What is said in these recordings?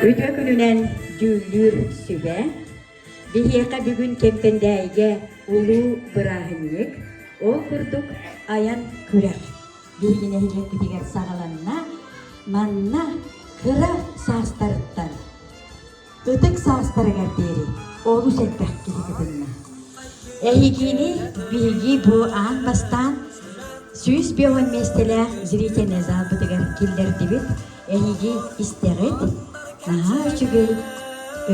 Үтүө күнүнэн дьүүллүүр сүбэ биһиэхэ бүгүн Кэмпэндээйигэ улуу бырааһынньык, ол курдук айан күрэх биһиги нэһилиэкпитигэр саҕаланна. Манна кыра саастарыттан ытык саастарыгар диэри олус элбэх киһи кытынна. Эһигини биһиги бу аан бастаан 150 миэстэлээх зрительнай залбытыгар киллэрдибит. Эһиги истэҕит, наһаа үчүгэй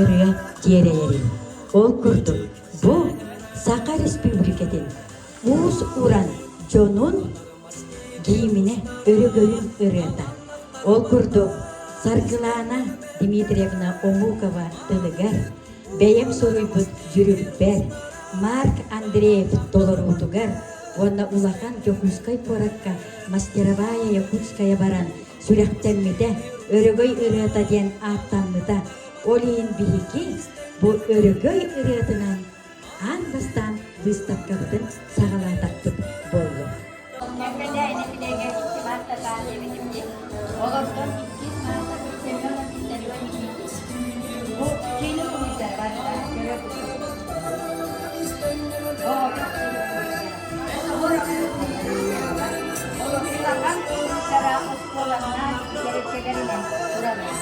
ырыа дьиэрэйэрин. Ол курдук, бу Саха Республикатын уус-уран дьонун гииминэ өрөгөйүн ырыата. Ол курдук, Саргылаана Дмитриевна Омукова тылыгар бэйэм суруйбут дьүрүлбэр Марк Андреев толоруутугар уонна улахан Дьокуускай куоракка Мастеровая Якутская баран сүрэхтэммитэ, Өрөгөй ырыата диэн ааттаммыта. Ол иһин биһиги бу Өрөгөй ырыатынан аан бастаан выставкабытын саҕалаатахпыт буоллун. Кэккэлээни кинигэ икки маастатаан диэбитим дии. Олортон иккис маастар Семенов Виссарион Никитич. Бу кини уруйдар барыта көрө Улахан уруйдара оскуоланан тэрилтэлэринэн тураллар.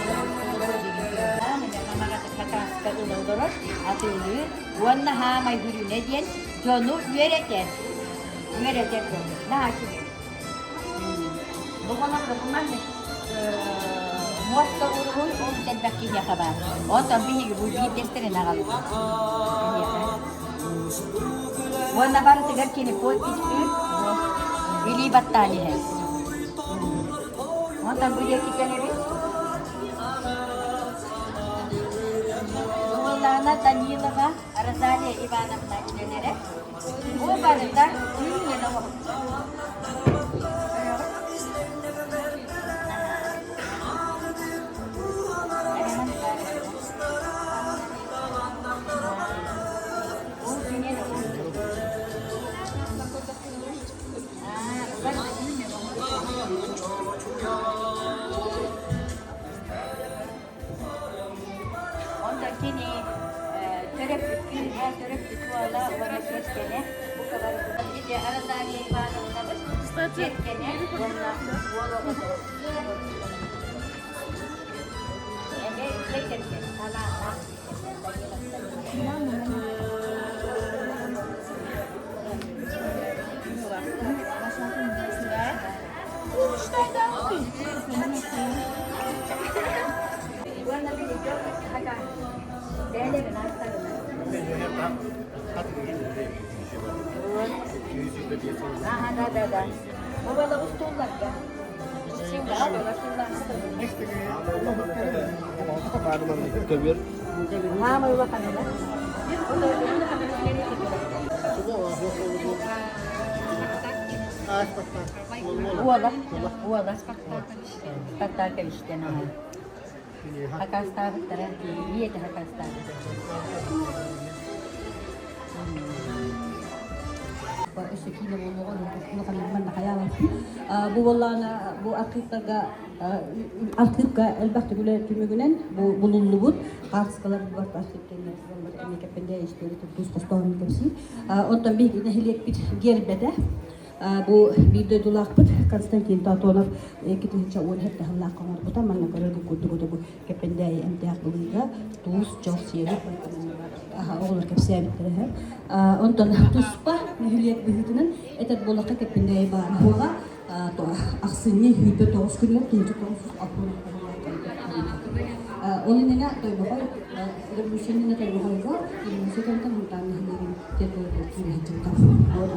Хатааска ыла олорор, атыылыыр уонна хаамай хүрүнэ диэн дьону үөрэтэр. Үөрэтэр дьону. Наһаа үчүгэй. Бу маннык муоста уруһуй олус элбэх киһиэхэ баар. Онтон биһиги бу биирдэстэрин аҕаллыбыт. Уонна барытыгар кини подпись илии баттаан иһэр. Онтон бу диэки кэлэбит. Уоллаана Данилова Розалия Ивановна үлэлэрэ. Бу барыта түүн Онтон кини төрөппүт кыыһа, төрөппүт уола уонна кэргэнэ ити Розалия Ивановнабыт кэргэнэ уонна уол оҕото. Эмиэ үчүгэй кэргэн, талааннаах Ага, да, да, да. Бабала устуулларга. Маама улаханына. Уола, уола. Спартаковичтен аҕай. Хакастаабыттара, ийэтэ хакастаабыт. Өссө киинэ буолуоҕа улаханнык хайаалар. Бу буоллаҕына бу архыыптарга архыыпка элбэхтик үлэ түмүгүнэн бу булуллубут хаартыскалар барт архыыптарынан эмиэ кэппэндээ история тус хостоһун кэпсиир. Оттон биһиги нэһилиэкпит гербэтэ Бу биир дойдулаахпыт Константин Платонов 2017 сыллаахха оҥорбута. Манна көрөргүт курдук бу Кэппэндээйи эмтээх былыыга туус, чох сиэри оҕолор кэпсээбиттэрэ. Онтон туспа нэһилиэк быһыытынан этэр буоллахха Кэппэндээйи баар буола ахсынньы 29 күнүгэр 1969 Ол иннинэ Тойбохой революция иннинэ Тойбохойго революция кэнниттэн Хунтаан нэһилиэгин территориятыгар киирэ сылдьыбыта.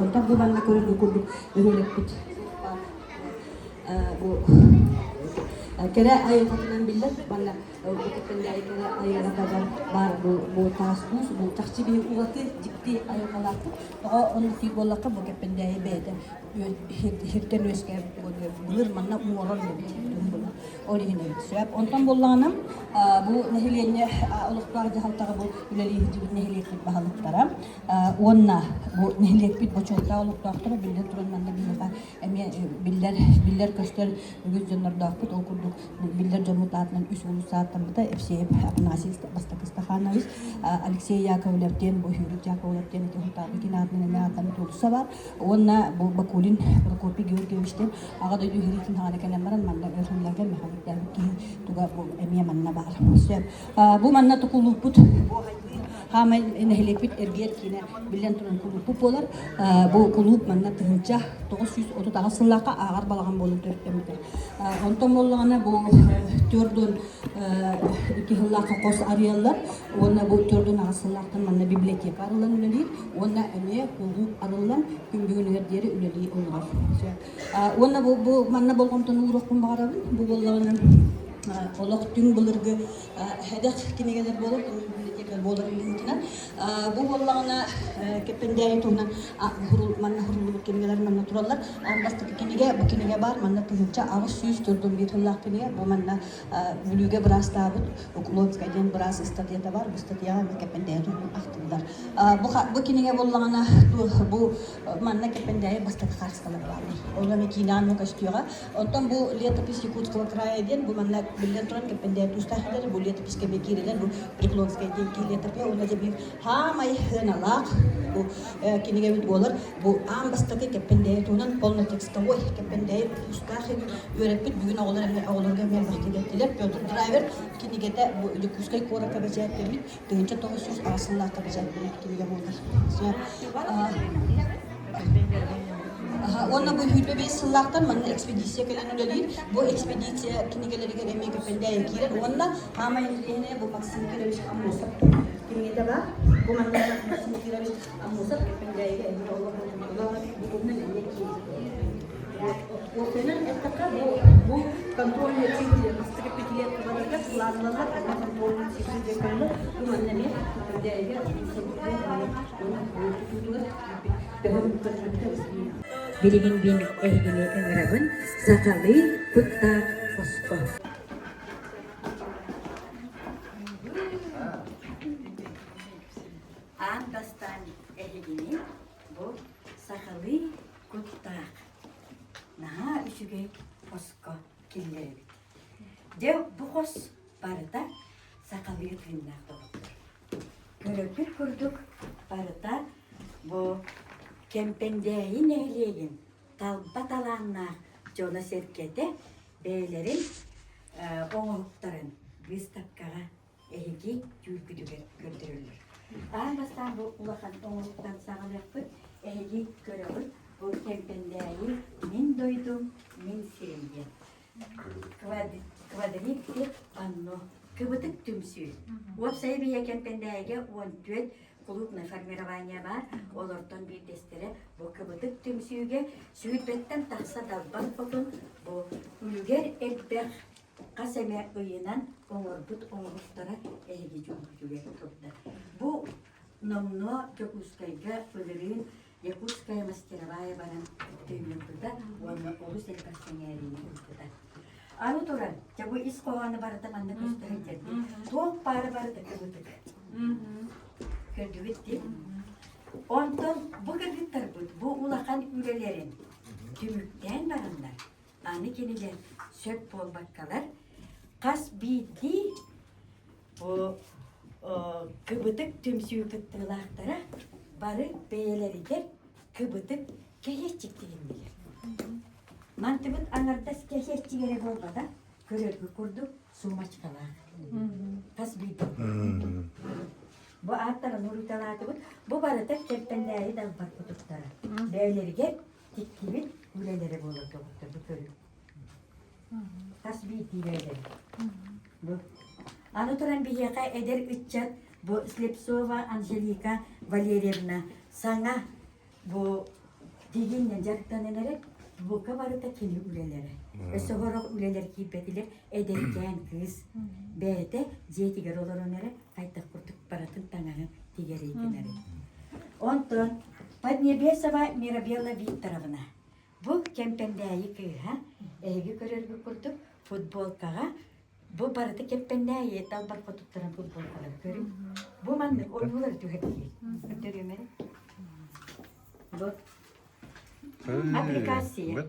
Онтон бу манна көрөргө курдук бөһүөлэкпит бу кэрэ айылҕатынан биллэр. Манна бу Кэппэндээйи кэрэ айылҕатыгар баар бу бу таас уус бу чахчы биһи ураты дьикти айылҕалаахпыт. Тоҕо оннук диир буоллахха бу Кэппэндээйи бэйэтэ хиртэн үөскээбит былыр манна уоран эбит. Ол иһин эбит сөп. Онтон буоллаҕына бу нэһилиэнньэ олохтоох дьаһалтаҕа бу үлэлии сылдьыбыт нэһилиэкпит баһылыктара уонна бу нэһилиэкпит бочуоттаах олохтоохторо биллэн туран манна биһиэхэ эмиэ биллэр биллэр-көстөр үгүс дьоннордоохпут. Ол курдук биллэр дьоммут аатынан үс улуус ааттаммыта Евсеев Афанасий Бастакы Стаханович, Алексей Яковлев диэн бу Юрий Яковлев диэн ити Хутаабыкин аатынан эмиэ ааттаммыт уулусса баар. Уонна бу Бакулин Прокопий Георгиевич диэн Аҕа дойду иһириитин хаҕана кэлэн баран манна өр сылларга механиктээбит киһи туга бу эмиэ манна баар. Сөп. Бу манна тукулууппут хаамай нэһилиэкпит эргиэр киинэ биллэн туран кулууппут буолар. Бу кулууп манна 1938 сыллаахха ааҕар балаҕан буолан төрүттэммитэ. Онтон буоллаҕына бу төрдүн икки сыллаахха хос арыйаллар уонна бу төрдүн аҕыс сыллаахтан манна библиотека арыллан үлэлиир уонна эмиэ кулууп арыллан күн бүгүнүгэр диэри үлэлии олорор. Уонна бу, бу манна болҕомтону ууруохпун баҕарабын. Бу буоллаҕына олох түҥ былыргы сэдэх кинигэлэр буолар, библиотека буолар быһыытынан. Бу буоллаҕына Кэппэндээйи туһунан манна суруллубут кинигэлэр манна тураллар. Аан бастакы кинигэ, бу кинигэ баар, манна 1841 сыллаах кинигэ. Бу манна Бүлүүгэ быраастаабыт Уклонскай диэн быраас ыстатыйата баар. Бу ыстатыйаҕа эмиэ Кэппэндээйи туһунан ахтыллар. Бу, бу кинигэ буоллаҕына бу манна Кэппэндээйи бастакы хаарыскалар бааллар. Ол эмэ киинэҕэ көстүөҕэ. Оттон бу летопись Якутского края диэн бу манна биллэн туран Кэппэндээйи туустаах идэлэр, бу летописька эмиэ киирэлэр, бу Преклонскай диэн киһи летопиһа уонна дьэ биир хаамай сыаналаах бу кинигэбит буолар. Бу аан бастакы Кэппэндээйи туһунан полнотекстовой Кэппэндээйи туустаах үөрэппит бүгүн оҕолор эмиэ оҕолорго эмиэ элбэхтик эттилэр. Петр Драйвер кинигэтэ бу Дьокуускай куоракка бэчээттэммит 1908 сыллаахха бэчээттэммит кинигэ буолар. Уонна бу 25 сыллаахтан манна экспедиция кэлэн үлэлиир. Бу экспедиция кинигэлэригэр эмиэ Кэппэндээйи киирэр. Уонна хаамай интэриэһинэйэ бу Максим Кирович Аммосов кинигэтэ баар. Бу манна Максим Кирович Аммосов Кэппэндээйигэ эмиэ олох бу туһунан эмиэ киирэр. Уопсайынан эттэххэ, бу, бу контрольный цикл бастакы пятилетка барарга сылаанылаллар, аны контрольный цикл диэн көрөллөр. Бу манна эмиэ Кэппэндээйигэ Билигин мин эһигини ыҥырабын сахалыы куттаах хоско. Аан бастаан эһигини бу сахалыы куттаах наһаа үчүгэй хоско киллэрэбит. Дьэ бу хос барыта сахалыы тыыннаах доҕоттор. Көрөргүт курдук барыта бу Кэмпэндээйи нэһилиэгин талба талааннаах дьоно-сэргэтэ бэйэлэрин оҥоһуктарын быыстапкаҕа эһиги түүргүтүгэр көрдөрөллөр. Аан бастаан бу улахан оҥоһуктан саҕалыахпыт. Эһиги көрөҕүт, бу Кэмпэндээйи мин дойдум, мин сирим диэн. Квадриптих панно кыбытык түмсүү. Уопсайа биһиэ Кэмпэндээйигэ 14 клубное формирование баар. Олортон биирдэстэрэ бу кыбытык түмсүүгэ сүүрбэттэн тахса далбар хотун бу үлүгэр элбэх хас эмэ ыйынан оҥорбут оҥоһуктара эһиги дьүүлгүтүгэр турда. Бу номнуо Дьокуускайга былырыын Якутская мастеровая баран тыыннарбыта уонна олус элбэх сэҥээриини ылбыта. Аны туран, дьэ бу ис хоһооно барыта манна көстө сылдьар дии. Туох баара барыта кыбытык. Көрдүгүт дии? Онтон бу кыргыттарбыт бу улахан үлэлэрин түмүктээн бараннар, аны кинилэр сөп буолбаккалар, хас биирдии Бу кыбытык түмсүү кыттыылаахтара бары бэйэлэригэр кыбытык кэһиэччик тигиннилэр. Мантыбыт аҥардас кэһиэччик эрэ буолбатах, көрөргү курдук сумочкалаах. Хас биирдии. Бу ааттарын уруйталаатыбыт. Бу барыта Кэппэндээйи далбар кутуктара. Бэйэлэригэр тиктибит үлэлэрэ буолар доҕоттор бу көрүҥ. Хас биирдии бэйэлэрэ. Бу. Аны туран биһиэхэ эдэр ыччат бу Слепцова Анжелика Валерьевна саҥа бу тигиннэн дьарыктанан эрэр бука барыта кини үлэлэрэ. Өссө сорох үлэлэр киирбэтилэр эдэркээн кыыс бэйэтэ дьиэтигэр олорон эрэ хайдах курдук барытын таҥаһын тигэрий гынарый. Онтон Поднебесова Мирабелла Викторовна Бу Кэмпэндээйи кыыһа, эһиги көрөргүт курдук, футболкаҕа бу барыта кэппэннээйи талбар хотуттарын футболкалары көрүҥ. Бу маннык ойуулары түһэртиир. Көрдөрүөм Бу аппликация.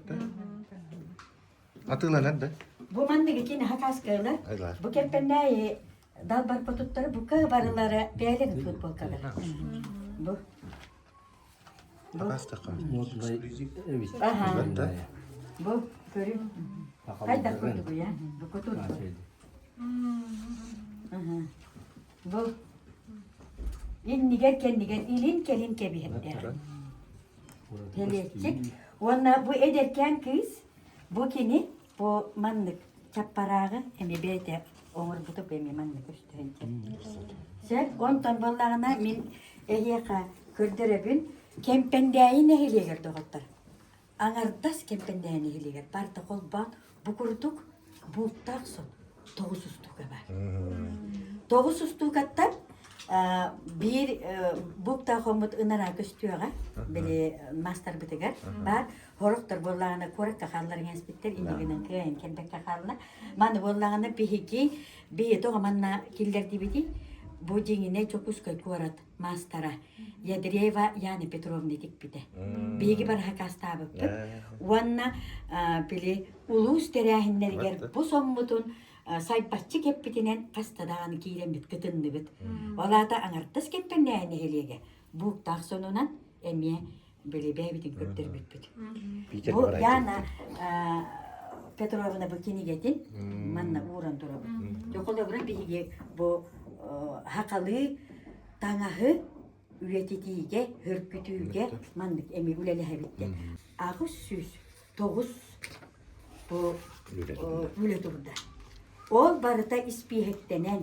Атыыланар да? Бу маннык икки хакаскалар. Бу кэппэннээйи далбар хотуттары бука барылара бээлер футболкалар. Бу. Бу көрү. Хайдах курдугуй, а? Бу кутурду. Бу иннигэр кэннигэр илин-кэлин кэбиһэрдээх. Кэлиэччик. Уонна бу эдэркээн кыыс, бу кини бу маннык чаппарааҕы эмиэ бэйэтэ оҥорбута бу эмиэ маннык көстөрүн Сөп, онтон буоллаҕына мин эһиэхэ көрдөрөбүн Кэмпэндээйи нэһилиэгэр доҕоттор. Аҥардас Кэмпэндээйи нэһилиэгэр барыта холбоон бу курдук бууктаах сон тоҕус устуука баар. Тоҕус устуукаттан биир бууктаах хоммут ынараа көстүөҕэ били маастарбытыгар баар Хорохтор буоллаҕына куоракка хааллар иҥэспиттэр, иннигинэн кыайан кэлбэккэ хаалла. Маны буоллаҕына биһиги биһи тоҕо манна киллэрдибитий? Бу дьиҥинэ Дьокуускай куорат маастара Ядреева Яна Петровна тикпитэ. Биһиги бары хакаастаабыппыт. Уонна били улуус тэрээһиннэригэр бу соммутун сайбаччы кэппитинэн хаста даҕаны киирэммит кытынныбыт. Ол аата аҥардас кэппэннээһин нэһилиэгэ бууктаах сонунан эмиэ били бэйэбитин көрдөрбүппүт. Бу Яна Петровна бу кинигэтин манна ууран турабыт. Дьоколобура биһиги бу хакалыы таҥаһы үйэтитиигэ, хөркүтүүгэ маннык эми үлэлэһэбиттэр. 809 бу үлэ турда. Ол барыта испииһэктэнэн,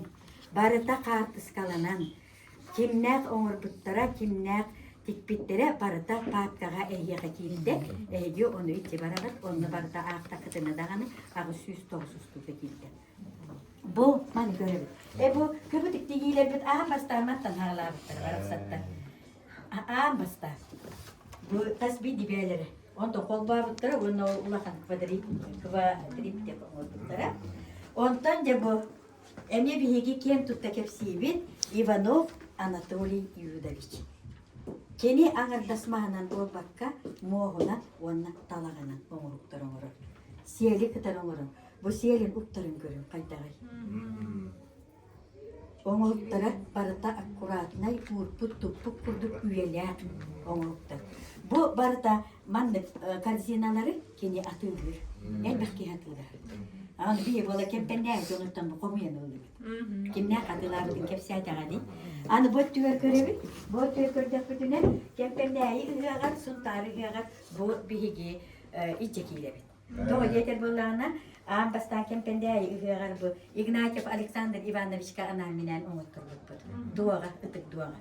барыта хаартыскаланан, Кимнээх оҥорбуттара, кимнээх тикпиттэрэ барыта паапкаҕа эһиэхэ киирдэ. Эһиги ону ити бараҕыт, онно барыта аахтаххытына даҕаны 809 устуука киирдэ. Бу маны көрөбүт. Э бу көбүтүк тигиилэрбит аан бастаан мантан хаалаабыттара барахсаттар. Аан бастаан. Бу тас бидибээлэрэ. Онтон холбообуттара уонна ол улахан квадрип квадрип деп оҥорбуттара. Онтон дьэ бу Эмиэ биһиги киэн тутта кэпсиибит Иванов Анатолий Юдович. Кини аҥардас маһынан буолбакка, муоһунан уонна талаҕынан оҥоһуктар оҥорор. Сиэли кытары оҥорор. Бу сиэлин уктарын көрүҥ хайдаҕый? Оҥоһуктара барыта аккуратнай, уурпут-туппут курдук үйэлээх оҥоһуктар. Бу барыта маннык корзиналары кини атыылыыр. Элбэх киһи атыылаһар. Аны биһи буола кэмпэннээх дьонуттан бу хомуйан ыллыбыт. Кимнээх атыылаабытын кэпсээтэҕиний? Аны бу өттүгэр көрөбүт. Бу өттүгэр көрдөхпүтүнэ Кэмпэннээйи ыһыаҕар, Сунтаар ыһыаҕар бу биһиги илдьэ киирэбит. Тоҕо диэтэр буоллаҕына, аан бастаан Кэмпэндээйи ыһыаҕар бу Игнатьев Александр Ивановичка анаан-минээн оҥотторбуппут. Дуоҕа, ытык дуоҕа.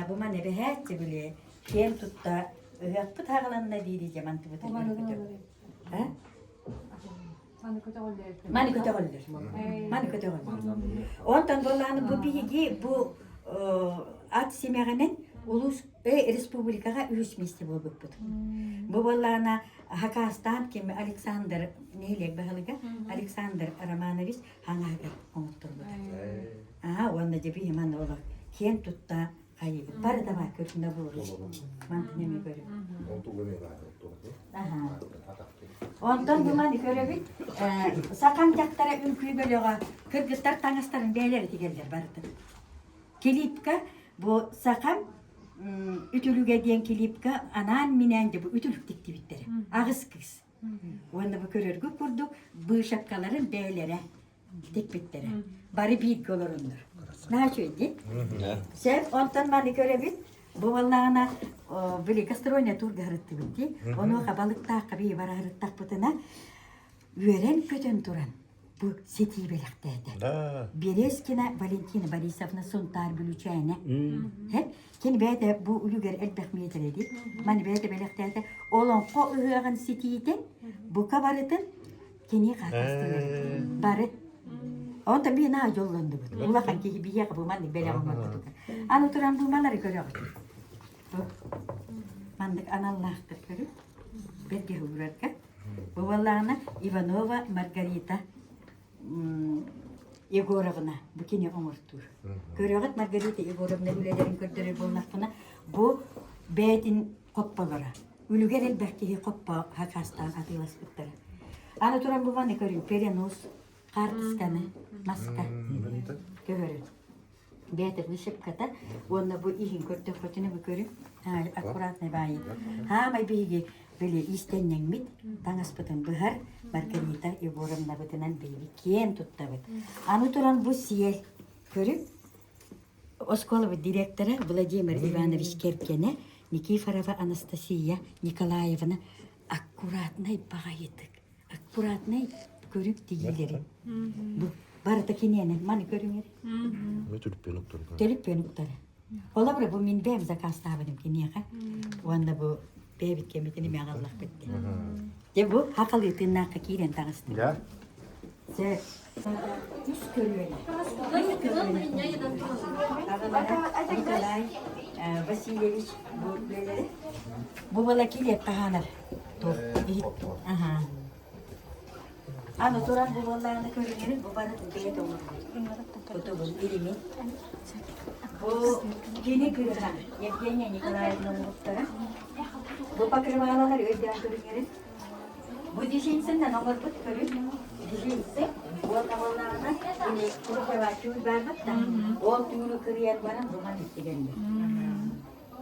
Бу маны эбэһээччи били киэн тутта ыһыахпыт аҕаланна диири дьэ мантыбытын көрбүтүм. Маны көтөҕүллэр. Маны көтөҕүллэр. Маны көтөҕүллэр. Онтон буоллааны бу биһиги бу ат симэҕинэн улуус республикаҕа үһүс миэстэ буолбуппут. Бу буоллаана Хакастаан ким Александр нэһилиэк баһылыга Александр Романович хаҥаһыгар оҥотторбута. Аа уонна дьэ биһи манна олох киэн тутта хайыыбыт бары да баар көрүнэ буолур. Мантын эмиэ көрү. Онтон бу маны көрөбүт. Сакам дьахтара үҥкүү бөлөҕө кыргыттар таҥастарын бэйэлэрэ тигэллэр барытын. Килипка бу сахам үтүлүгэ диэн килипка анаан-минээн дьэ бу үтүлүк тиктибиттэрэ. Аҕыс кыыс. Уонна бу көрөргүт курдук быышапкаларын бэйэлэрэ тикпиттэрэ. Бары бииргэ олороннор. Наһаа үчүгэй дии. Сөп, онтон маны көрөбүт. Бу буоллаҕына били гастрольная турга сырыттыбыт дии. Онуоха балыктаахха бии бара сырыттахпытына үөрэн-көтөн туран бу ситии бэлэхтээтэ. Березкина Валентина Борисовна Сунтаар Бүлүүчээнэ. Кини бэйэтэ бу үлүгэр элбэх миэтэрэ Маны бэйэтэ бэлэхтээтэ. Олоҥхо ыһыаҕын ситиитин бука барытын кини хаатастылар. Бары. Онтон биһи наһаа дьоллоннубут. Улахан киһи биһиэхэ бу маннык бэлэх оҥорбутугар. Аны туран бу малары көрөҕүт. Бу маннык аналлаахтар көрү. Бэргэһэ уурарга. Бу буоллаҕына Иванова Маргарита Егоровна бу кини оҥортуур. Көрөҕүт Маргарита Егоровна үлэлэрин көрдөрөр буоллахпына, бу бэйэтин хопполоро. Үлүгэр элбэх киһи хоппо хакастаан атыыласпыттара. Аны туран бу маны көрүҥ, перенос, хаартысканы, маска көһөрүн. Бэйэтэ вышивката уонна бу иһин көрдөххүтүнэ бу көрүҥ аккуратный баайы. Хаамай биһиги били иистэнньэҥмит таҥаспытын быһар Маргарита Егоровнабытынан биһиги киэн туттабыт. Аны туран бу сиэл көрүҥ Оскуолабыт директора Владимир Иванович кэргэнэ Никифорова Анастасия Николаевна аккуратнай баҕайытык аккуратнай көрүк тигиилэри бу барыта киниэнэ маны көрүҥэр Төлүппүөн уктара. Төлүппүөн уктара. Холобура бу мин бэйэм заказтаабытым киниэхэ уонна бу бэйэбит кэмитин эмиэ аҕаллахпыт диэн. Дьэ бу хахалыы тыыннаахха киирэн таҕыстым. Да? Дьэ үс көлүөнэ. Үс көлүөнэ. Аҕалара Николай Васильевич бу үлэлэри. Бу была килиэп хаһаанар. Туох иһит. Аха. Аны туран бу буоллаҕына көрүҥҥүн бу бары бэйэ оҥорбут. Кутубун илимин. Бу кини кыыһа Евгения Николаевна оҥоруктара. Бу покрывалалар өйдөөн көрүҥҥүн. Бу дизинсиннэн оҥорбут көрүҥ. Дизинси уонна буоллаҕына кини кружеваччуй баарбат да ол түүнү кырыйан баран буган иттигэннэр.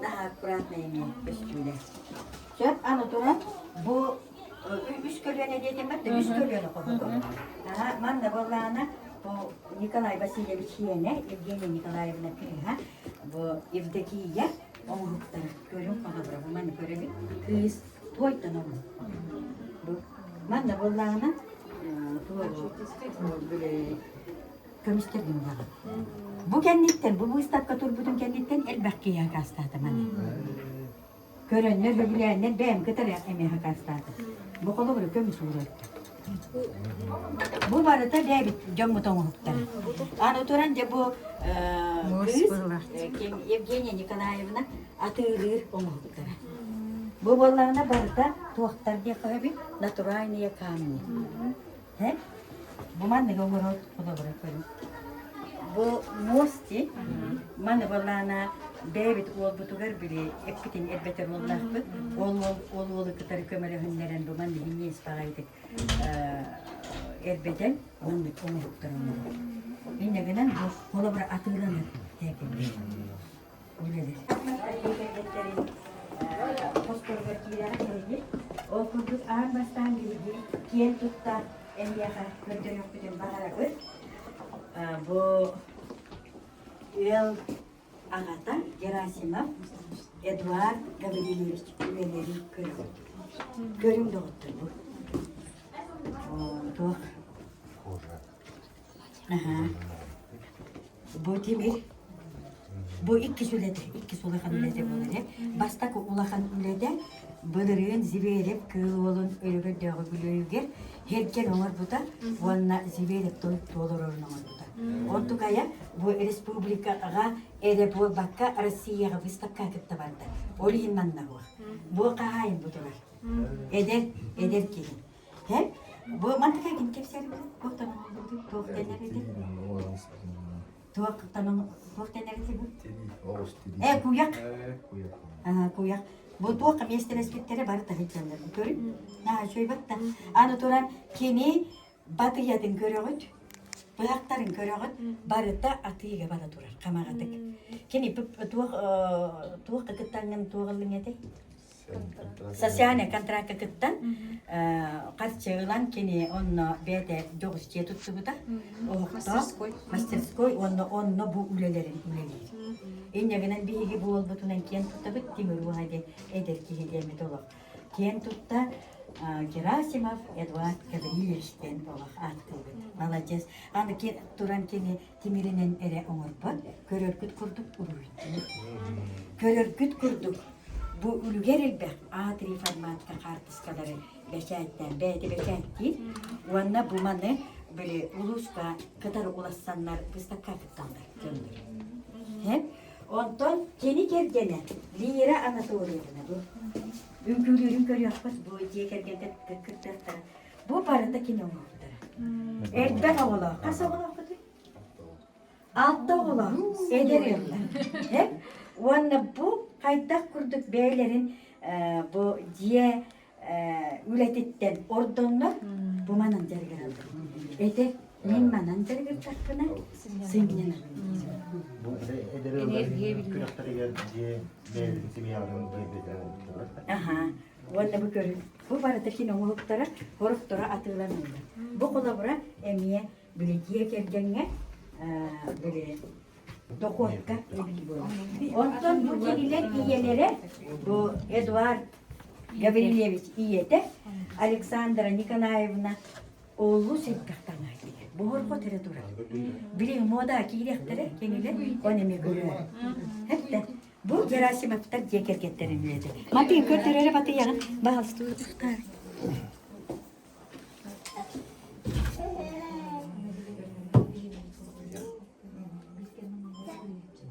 Наһаа аккуратно эмиэ көстүүлэр. Сөп, аны туран бу үс көлүөнэ диэтим да үс көлүөнэ хоһугу. Манна буоллаҕына бу Николай Васильевич Иэнэ, Евгения Николаевна кыыһа, бу Евдокия оҥоһуктара көрүҥ холобура бу маны көрөбүт. Кыыс туойтан оҥоһук. Бу манна буоллаҕына көмүстэргин ылаҕын. Бу кэнниттэн, бу быыстапка турбутун кэнниттэн элбэх киһи акаастаата маны. Көрөннөр, сөбүлээннэр бэйэм кытары эмиэ акаастаатым. Бу холобура көмүс уурарда. Бу барыта бэйэбит дьоммут оҥоһуктара. Аны туран дьэ бу кыыс Евгения Николаевна атыылыыр оҥоһуктара. Бу буоллаҕына барыта туохтар диэххэ сөбүй? Натуральные камни. Бу маннык оҥорор холобура көрүҥ. Бу муости маны буоллаана бэйэбит уолбутугар били эппитин эрбэтэр уоллаахпыт. Ол уол ол уолу кытары көмөлөһүннэрэн бу маннык иҥиэс баҕайытык эрбэтэн маннык оҥоһуктар оҥорор. Инньэ гынан бу холобура атыыланар тээкэллэр. Хосторугар киирэҕэ кэлэбит. Ол курдук аан бастаан биһиги киэн тутта эһиэхэ көрдөрүөхпүтүн баҕарабыт. Бу ыал аҕата Герасимов Эдуард Гаврильевич үлэлэрин көрөҕүт. Көрүҥ доҕоттор бу. Туох? Бу тимир бу иккис үлэтэ, иккис улахан үлэтэ буолар ээ. Бастакы улахан үлэтэ былырыын Зверев кыыл уолун өрөгөйдөөҕү бүлүөйүгэр һэргэн оҥорбута уонна Зверев туолорорун оҥорбута. Онтукайа бу республикаҕа эрэ буолбакка Россияҕа выставка кытта барда. Ол иһин манна буох. Бу хаһаайын бу турар. Эдэр, эдэр киһи. Һэ? Бу мантыка ким кэпсээри туох туох дэнэр эти? Туох туох дэнэр эти бу? Э, куйах. Куйах. Бу туох миэстэлэспиттэрэ бары таһыйдаллар. Көрүн. Наһаа үчүгэй да. Аны туран кини батыйатын көрөҕүт, быһахтарын көрөҕүт, барыта атыыга бара турар хамаҕатык. Кини туох туох кыттаҥҥын туох ыллыҥ этэй? Социальнай контракка кыттан харчы ылан кини онно бэйэтэ дьоҕус дьиэ туттубута. Оһохтоох мастерской уонна онно бу үлэлэрин үлэлиир. Инньэ гынан биһиги буолбутунан киэн туттабыт Тимур Уһа диэн эдэр киһи диэммит олох. Киэн тутта Герасимов Эдуард Гаврильевич диэн олох ааттыыбыт. Молодец. Аны туран кини тимиринэн эрэ оҥорбот, көрөргүт курдук уруһуйдуур. Көрөргүт курдук бу үлүгэр элбэх А3 форматка хаартыскалары бэчээттээн бэйэтэ бэчээттиир уонна бу маны били улууска кытары улассаннар выставка кытталлар дьоннор. Онтон кини кэргэнэ Лира Анатольевна бу. Үҥкүүлүүрүн көрүөхпүт бу дьиэ кэргэнтэн кыттыахтара. Бу барыта кини оҥоһуктара. Элбэх оҕолоох. Хас оҕолоохпутуй? Алта оҕолоох эдэр ыаллар. Уонна бу хайдах курдук бэйэлэрин бу дьиэ үлэтиттэн ордоннор бу манан дьарыгыраллар. Этэр мин манан дьарыгырдахпына сынньанабын. Бу эдэр ыаллар күрэхтэригэр дьиэ бэйэлэрин семьяларын биэрбитэ Аха. Уонна бу көрүҥ. Бу барыта кини оҥоһуктара, хорохторо атыыланаллар. Бу холобура эмиэ били дьиэ кэргэҥҥэ били дохуотка эбии буолар. Онтон бу кинилэр ийэлэрэ, бу Эдуард Гаврильевич ийэтэ Александра Николаевна олус элбэх таҥаһа тигэр. Буһурҕа эрэ турар. Били мода киириэхтэрэ кинилэр он эмиэ көрөөр. Хэттэ Бу Герасимовтар дьиэ кэргэттэрин үлэтэ. Матыын көрдөрөрө батыйаҕын баһалстыыр.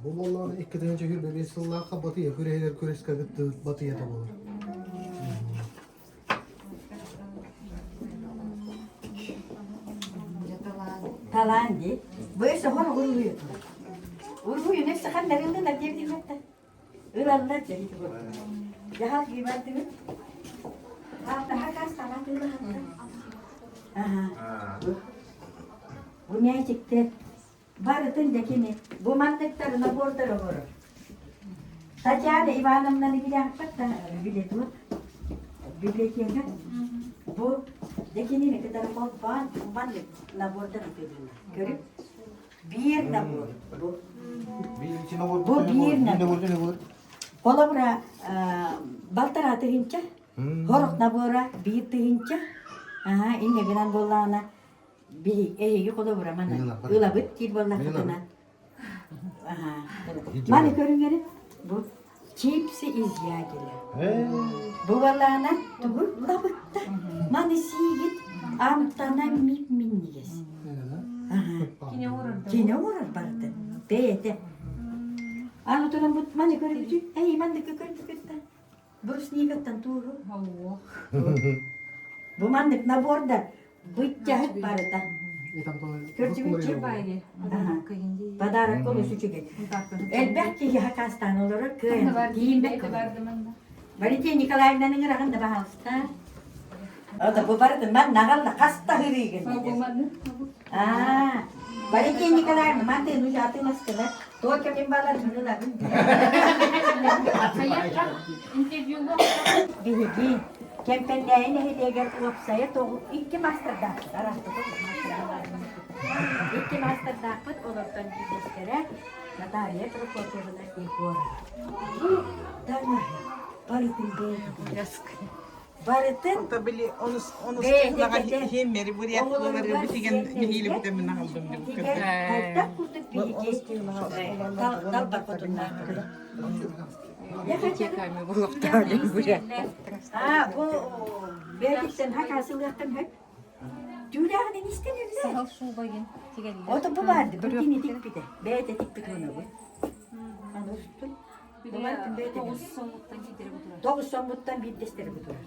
Бу буоллаҕына 2025 сыллаахха Батыйа күрэһигэр күрэскэ кыттыбыт Батыйата буолар. Талаан дии. Бу өссө хор уруһуйу турар. Уруһуйун өссө ханна ыллылар диэбитиҥ Ылаллар дьэ ити курдук. Дьаһал гибардыбыт. Аатаха каастаҕа тыылаһаттар. Аха. Бу мээчиктэр барытын да кини бу манныктары набордар оҥорор. Татьяна Ивановнаны билээхпэт да билетут библиотека бу дьэ кинини кытары холбоон маннык набордар ытыыллар. Көрүҥ. Биир набор бу. Бу биир набор. Холобура балтараа тыһыынча, хорох набора биир тыһыынча. Аха, инньэ гынан буоллаҕына биһи эһиги холобура маны ылабыт диир буоллаххытына. Аха. Маны көрүҥ бу чипсы из ягеля. Бу буоллаҕына тугу ылабытта? Маны сиигит амтана мип-минньигэс. Кини оҥорор барытын. Бэйэтэ. Аны туран бу маны көрбүтү, эй маннык көрбүкүттэн. Брусникаттан туоһу. Бу маннык наборда быттяһыт барыта. Көрдүгүт Подарок олус үчүгэй. Элбэх киһи хакастаан олорор кыайан тиийбэт. Валентина Николаевнаны ыҥыраҕын да баһаалыста. Ото бу барытын манна аҕалла хаста ыһырыыгын. Аа, Валентина Николаевна, мантын уже атыыластылар. Только мин баларбын ылабын. Биһиги Кэмпэндээйи нэһилиэгэр уопсайа тоҕу икки маастардаахпыт, араастата Икки маастардаахпыт, олортон биирдэстэрэ Наталья Прокопьевна Егорова. Таҥаһы барытын Барытын Ото били онус онус технаҕа иһиэммэри бурят буолары битигэн нэһиилэ бүтэммин аҕалдым деп хайдах курдук биһиги талбар хотуннаахпыт. Аа, бу бэйэтиттэн хакасылыахтан хөп. Түүлээҕинэн истэн өллө. Сахал шубагин тигэллэр. Ото бу барды, бу кини тикпитэ. Бэйэтэ тикпит уонабыт. Аны устун. Тоҕус сомуттан киирдэрэ бу турар. Тоҕус сомуттан биирдэстэрэ бу турар.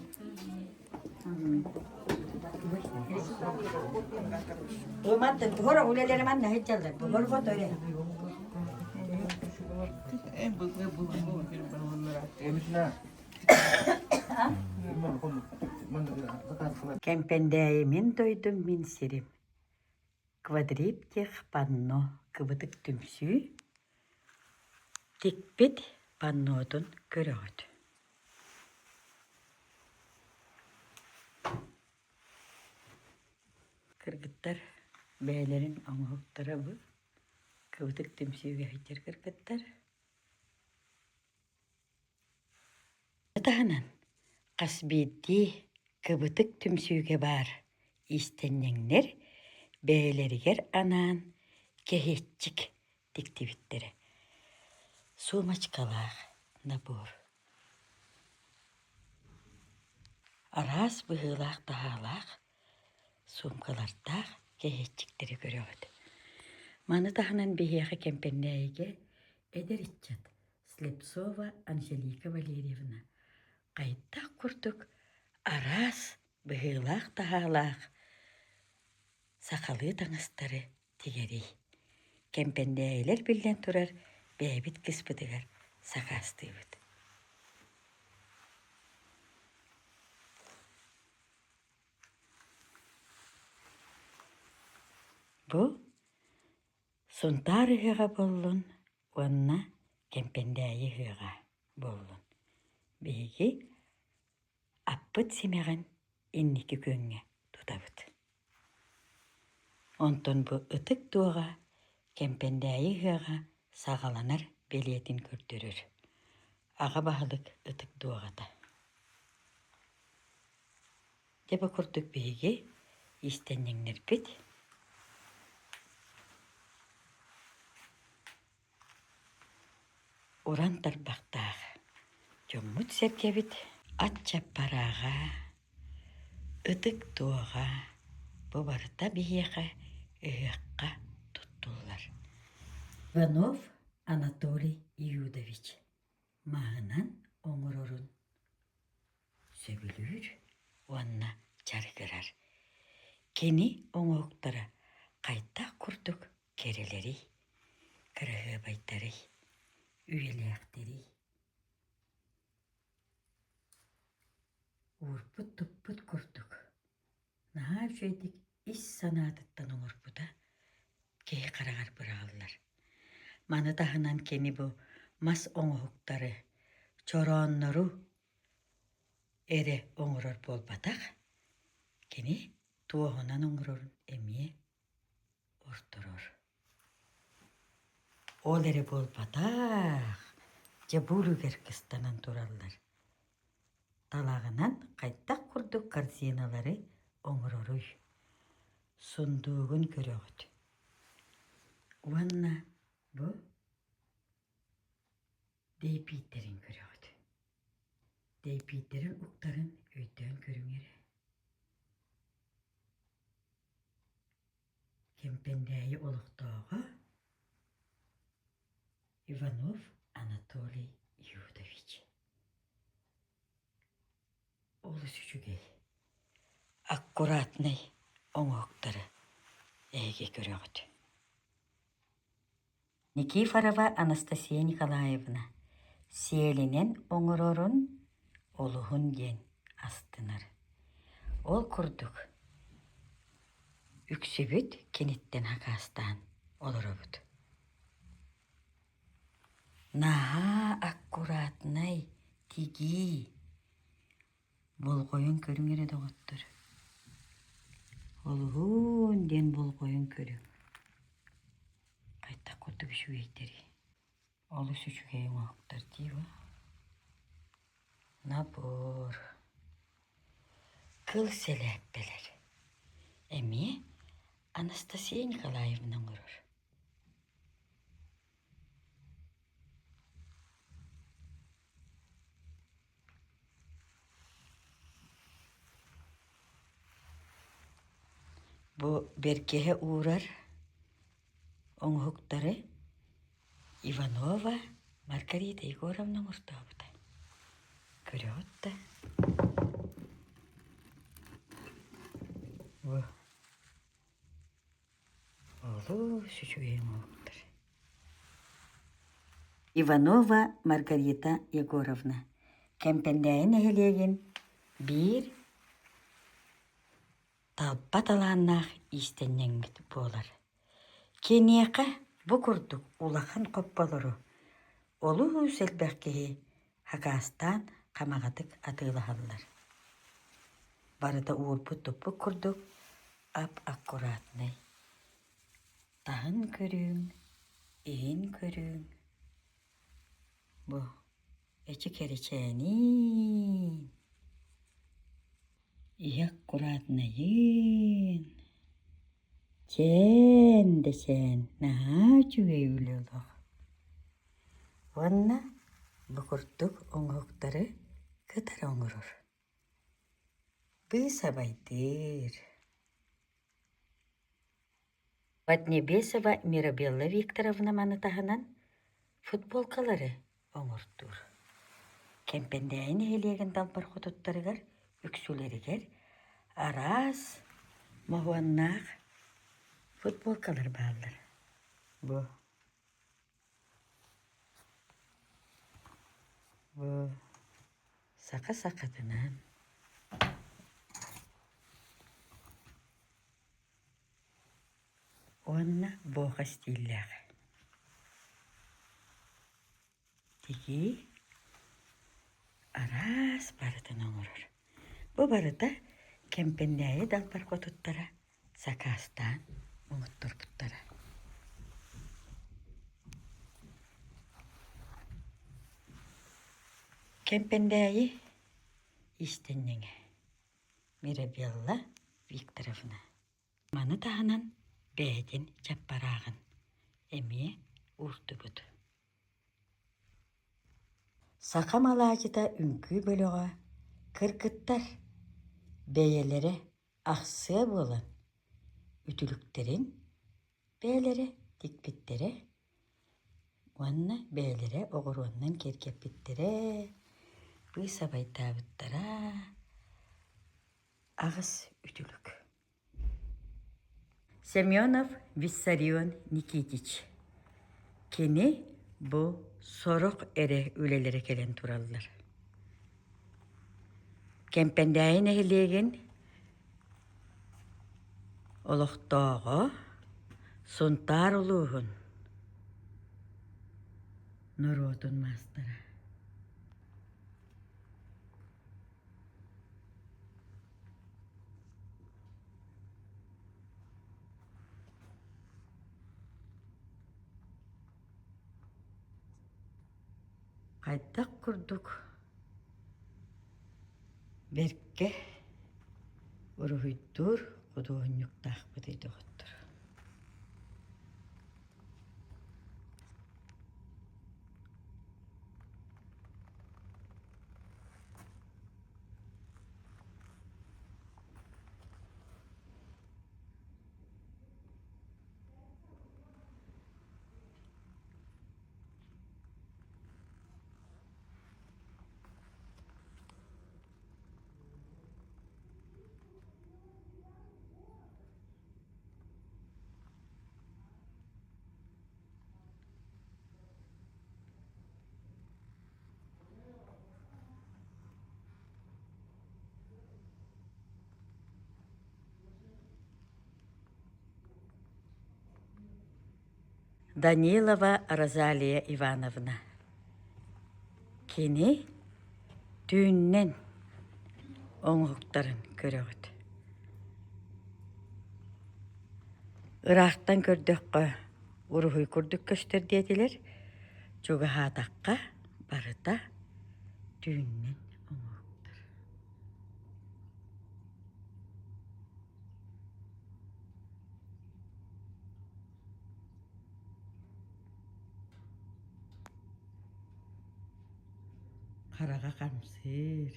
Бу мантан буһар үлэлэри манна сылдьаллар. Буһар хотор. Кэмпэндээйи мин дойдум мин сирим. Квадриптих панно кыбытык түмсүү тикпит паннотун көрөҕүт. Кыргыттар бэйэлэрин оҥоһуктара бу кыбытык түмсүүгэ сылдьар кыргыттар. Таһынан хас биирдии кыбытык түмсүүгэ баар иистэнньэҥнэр бэйэлэригэр анаан кэһиэччик тиктибиттэрэ. Сумочкалаах набор. Араас быһыылаах-таһаалаах суумкалардаах кэһиэччиктэри көрөҕүт. Маны таһынан биһиэхэ Кэмпэндээйигэ эдэр ыччат Слепцова Анжелика Валерьевна. Хайдах курдук араас быһыылаах-таһаалаах сахалыы таҥастары тигэрий. Кэмпэндээйилэр биллэн турар бэйэбит кыыспытыгар сакаастыыбыт. Бу Сунтаар ыһыаҕа буоллун уонна Кэмпэндээйи ыһыаҕа буоллун. Биһиги аппыт симэҕин инники күөҥҥэ тутабыт. Онтон бу ытык дуоҕа Кэмпэндээйи ыһыаҕа саҕаланар бэлиэтин көрдөрөр. Аҕа баһылык ытык дуоҕата. Дьэ бу курдук биһиги иистэнньэҥнэрбит уран тарбахтаах дьоммут-сэргэбит ат чаппарааҕа, ытык туоҕа бу барыта биһиэхэ ыһыахха туттуллар. Иванов Анатолий Иудович маһынан оҥорорун сөбүлүүр уонна дьарыгырар. Кини оҥоһуктара хайдах курдук кэрэлэрий, кыраһыабайдарый, үйэлээхтэрий? Уурбут-туппут курдук, наһаа үчүгэйдик ис санаатыттан оҥорбута киһи хараҕар быраҕыллар. Маны таһынан кини бу мас оҥоһуктары, чорооннору эрэ оҥорор буолбатах, кини туоһунан оҥорорун эмиэ ордорор. Ол эрэ буолбатах, дьэ бу үлүгэр кыстанан тураллар. Талаҕынан хайдах курдук корзиналары оҥороруй? Сундуугун көрөҕүт. Уонна бу дэйбиирдэрин көрөҕүт. Дэйбиирдэрин уктарын өйдөөн көрүҥ эрэ. Кэмпэндээйи олохтооҕо Иванов Анатолий Юдович Олус үчүгэй, аккуратнай оҥоһуктары эһиги көрөҕүт. Никифорова Анастасия Николаевна сиэлинэн оҥорорун олуһун диэн астынар. Ол курдук үксүбүт киниттэн акаастаан олоробут. Наһаа аккуратнай, тигии. Болҕойон көрүҥ эрэ доҕоттор. Олуһун диэн болҕойон көрүҥ. Хайдах курдук үчүгэйдэрий. Олус үчүгэй оҥоһуктар дии бу. Набор. Кыл сэлээппэлэр. Эмиэ Анастасия Николаевна оҥорор. Бу бэргэһэ уурар оҥоһуктары Иванова Маргарита Егоровна оҥортообута. Көрөҕүт да? Бу олус үчүгэй оҥоһуктар. Иванова Маргарита Егоровна Кэмпэндээйи нэһилиэгин биир талба талааннаах иистэнньэҥмит буолар. Киниэхэ бу курдук улахан хопполору олус элбэх киһи хакаастаан хамаҕатык атыылаһаллар. Барыта уурбут-туппут курдук ап-аккуратнай. Таһын көрүүҥ, иһин көрүүҥ. Бу эчи кэрэчээниин, иһэ аккуратнайын. Чээн да чээн, наһаа үчүгэй үлэ олох. Уонна бу курдук оҥоһуктары кытары оҥорор. Быысабайдыыр. Поднебесова Мирабелла Викторовна маны таһынан футболкалары оҥортуур. Кэмпэндээйи нэһилиэгин далбар хотуттарыгар үксүлэригэр араас моһуоннаах футболкалар бааллар. Бу Бу саха сахатынан уонна буоха стиллээх. Тигии араас барытын оҥорор. Бу барыта Кэмпэндээйи далбар хотуттара сакаастаан оҥотторбуттара. Кэмпэндээйи иистэнньэҥэ Мирабелла Викторовна Маны таһынан бэйэтин чаппарааҕын эмиэ уурдубут. Саха малаадьыта үҥкүү бөлөҕө кыргыттар бэйэлэрэ ахсыа буолан үтүлүктэрин бэйэлэрэ тикпиттэрэ уонна бэйэлэрэ оҕуруоннан киэргэппиттэрэ, быысабайдаабыттара аҕыс үтүлүк. Семенов Виссарион Никитич Кини бу сорох эрэ үлэлэрэ кэлэн тураллар. Кэмпэндээйи нэһилиэгин олохтооҕо Сунтаар улууһун норуотун маастара. Хайдах курдук бэркэ уруһуйдуур худуоһунньуктаахпытый доҕоттор. Данилова Розалия Ивановна Кини түүннэн оҥоһуктарын көрөҕүт. Ыраахтан көрдөххө уруһуй курдук көстөр диэтилэр, чугаһаатахха барыта түүннэн оҥоһуктар. Хараҕа хамсыыр.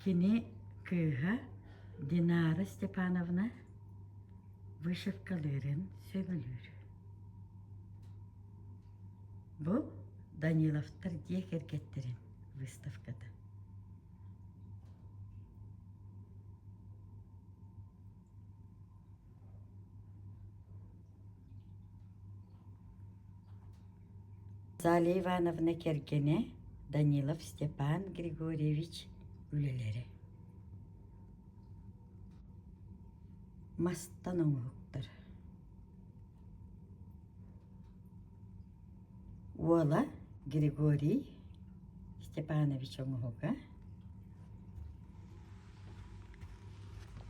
Кини кыыһа Динара Степановна вышивкалыырын сөбүлүүр. Бу Даниловтар дьиэ кэргэттэрин выставката. Залия Ивановна кэргэнэ Данилов Степан Григорьевич үлэлэрэ. Мастан оҥоһуктар. Уола Григорий Степанович оҥоһуга.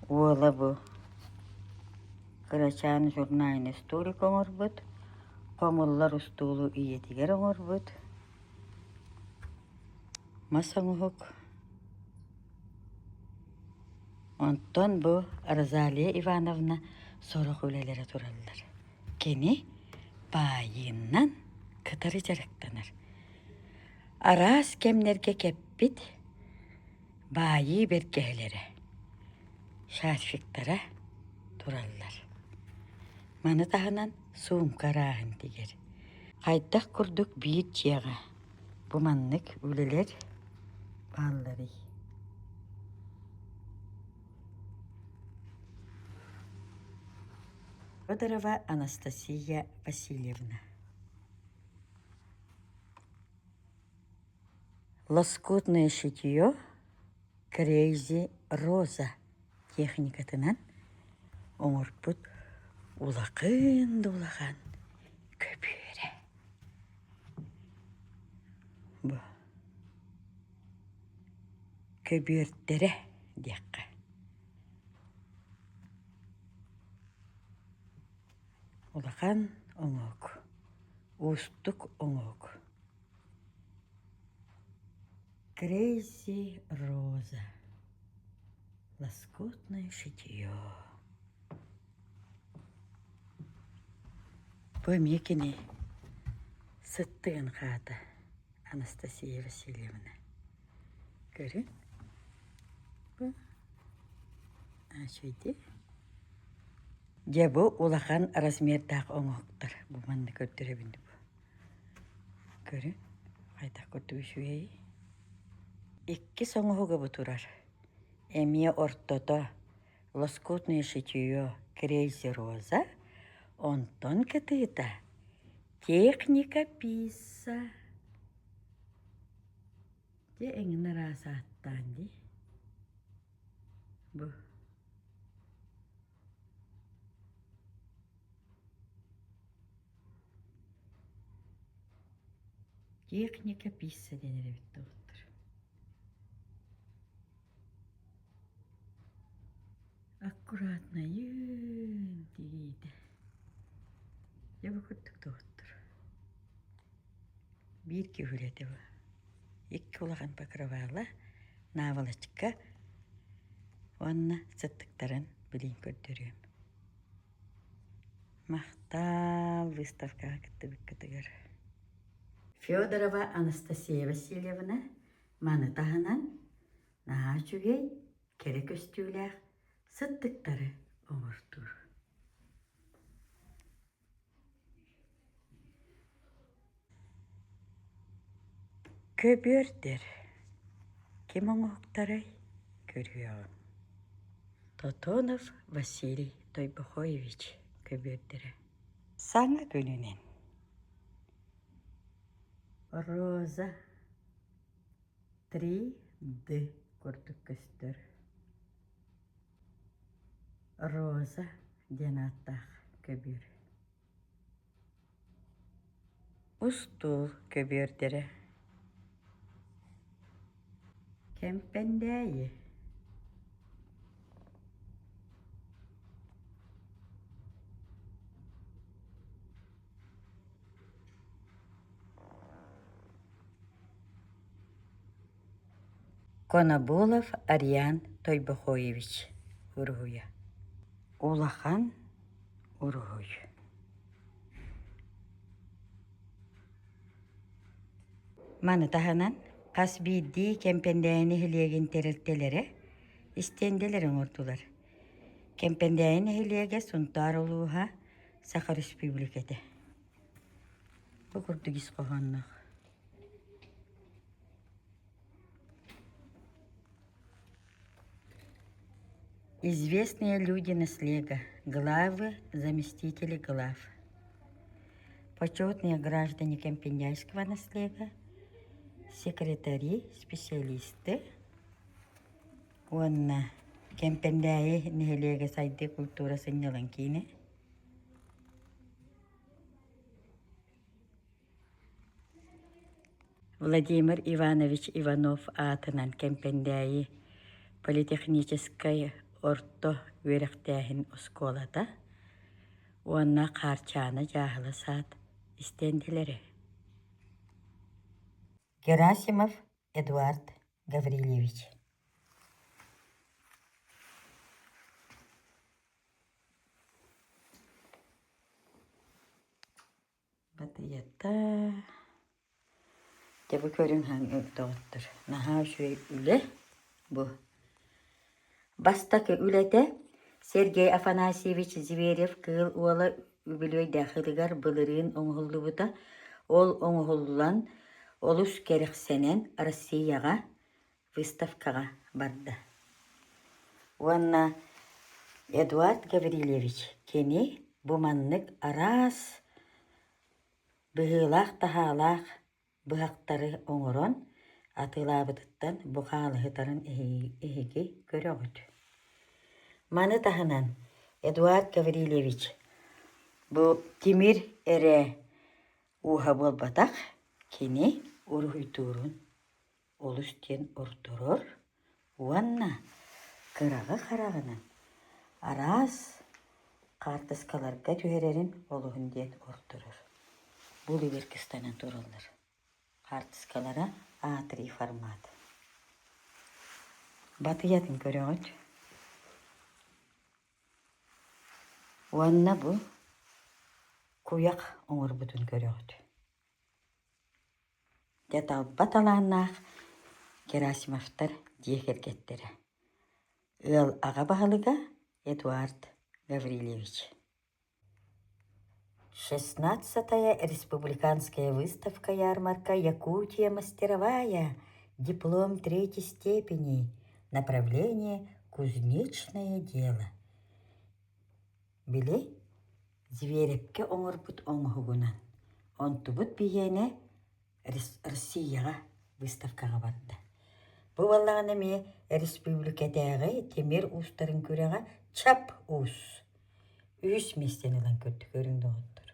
Уола бу кырачаан журнальный столик оҥорбут, хомуллар устуулу ийэтигэр оҥорбут, мас оҥоһук. Онтон бу Розалия Ивановна сорох үлэлэрэ тураллар. Кини баайыынан кытары дьарыктанар. Араас кэмнэргэ кэппит. Баайыы бэргэһэлэрэ, шарфиктара тураллар. Маны таһынан суумка арааһын тигэр. Хайдах курдук биир дьиэҕэ бу маннык үлэлэр баалларый? Федорова Анастасия Васильевна Лоскутное шитье Крейзи Роза техникатынан оҥорбут улахан да улахан көбүөрэ. Бу көбүөрдэрэ диэххэ. Улахан оҥоһук, уустук оҥоһук. Крейзи Роза. Лоскутное шитье. Бу эмиэ кини сыттыгын хаата Анастасия Васильевна. Көрүҥ. Бу үчүгэйдик. Дьэ бу улахан размердаах оҥоһуктар. Бу манна көрдөрөбүн бу. Көрүҥ, хайдах курдук үчүгэй. Иккис оҥоһуга бу турар. Эмиэ ортото лоскутное шитье Крейзи Роза, онтон кытыыта техника пицца. Дьэ эҥин араас ааттаан дии. Бу Техника пицца диэн эбит доҕоттор. Аккуратнайын тигиитэ. Дьэ бу курдук доҕоттор. Биир киһи бу. Икки улахан покрывала, наволочка уонна сыттыктарын билин көрдөрүөм. Махтал выставкаҕа кыттыбыккытыгар. Федорова Анастасия Васильевна маны таһынан наһаа үчүгэй, кэрэ көстүүлээх сыттыктары оҥортуур. Көбүөрдэр ким оҥоһуктарай көрүөҕүҥ Тотонов Василий Тойбохоевич көбүөрдэрэ Саҥа күнүнэн Роза 3D курдук көстөр Роза диэн ааттаах көбүөр Устуул көбүөрдэрэ Кэмпэндээйи Конобулов Ариан Тойбохоевич уруһуйа Улахан уруһуй Маны таһынан, хас биирдии Кэмпэндээйи нэһилиэгин тэрилтэлэрэ истиэндэлэри оҥордулар. Кэмпэндээйи нэһилиэгэ Сунтаар улууһа, Саха Өрөспүүбүлүкэтэ. Бу курдук ис хоһоонноох. Известные люди наслега, главы, заместители глав. Почетные граждане Кемпендяйского наслега, секретари, специалисты уонна Кэмпэндээйи нэһилиэгэ сайдыы культура сынньалаҥ киинэ. Владимир Иванович Иванов аатынан Кэмпэндээйи политехническай орто үөрэхтээһин оскуолата уонна Хаарчаана дьааһыла саад истиэндэлэрэ. Герасимов Эдуард Гаврильевич Батыйата Дьэ бу көрүҥ доҕоттор наһаа үчүгэй үлэ. Бу Бастакы үлэтэ Сергей Афанасьевич Зверев-Кыыл Уола үбүлүөйдээх былырыын оҥоһуллубута. Ол оҥоһуллан олус кэрэхсэнэн Россияҕа выставкаҕа барда. Уонна Эдуард Гаврильевич кини бу маннык араас быһыылаах-таһаалаах быһахтары оҥорон атыылаабытыттан бу хаалыһытарын эһиги көрөҕүт. Маны таһынан Эдуард Гаврильевич бу тимир эрэ ууһа буолбатах, кини уруһуйдуурун олус диэн ордорор уонна кыраҕы хараҕынан араас хаартыскаларга түһэрэрин олуһун диэн ордорор. Бу үлүгэр кыстанан тураллар. Хаартыскалара А3 формат. Батыйатын көрөҕүт. Уонна бу куйах оҥорбутун көрөҕүт. Дьэ талба талааннаах Герасимовтар дьиэ кэргэттэрэ. Ыал аҕа баһылыга Эдуард Гаврильевич. Шестнадцатая республиканская выставка-ярмарка «Якутия мастеровая. Диплом третьей степени. Направление «Кузнечное дело». Били, Зверевкэ оҥорбут оҥоһугунан, онтубут биһиэнэ Россияҕа выставкаҕа барда. Бу буоллаҕына эмиэ республикатааҕы тимир уустарын күрэҕэ Чап уус үһүс миэстэни ылан көрдүк көрүҥ доҕоттор.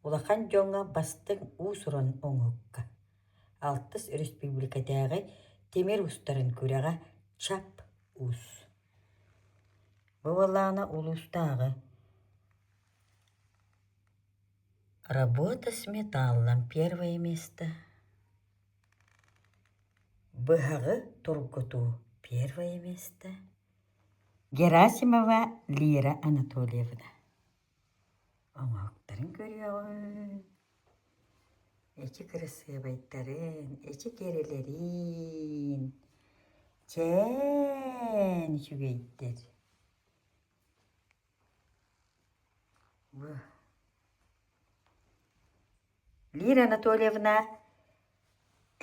Улахан дьоҥҥо бастыҥ уус-уран оҥоһукка алтыс республикатааҕы тимир уустарын күрэҕэ Чап уус. Бу буоллаҕына улуустааҕы Работа с металлом первое место. Быһаҕы тургутуу первое место. Герасимова Лира Анатольевна. Оҥоһуктарын көрүөҕүҥ. Эчи кырасыабайдарын, эчи кэрэлэрин. Чээн үчүгэйдэр. Лира Анатольевна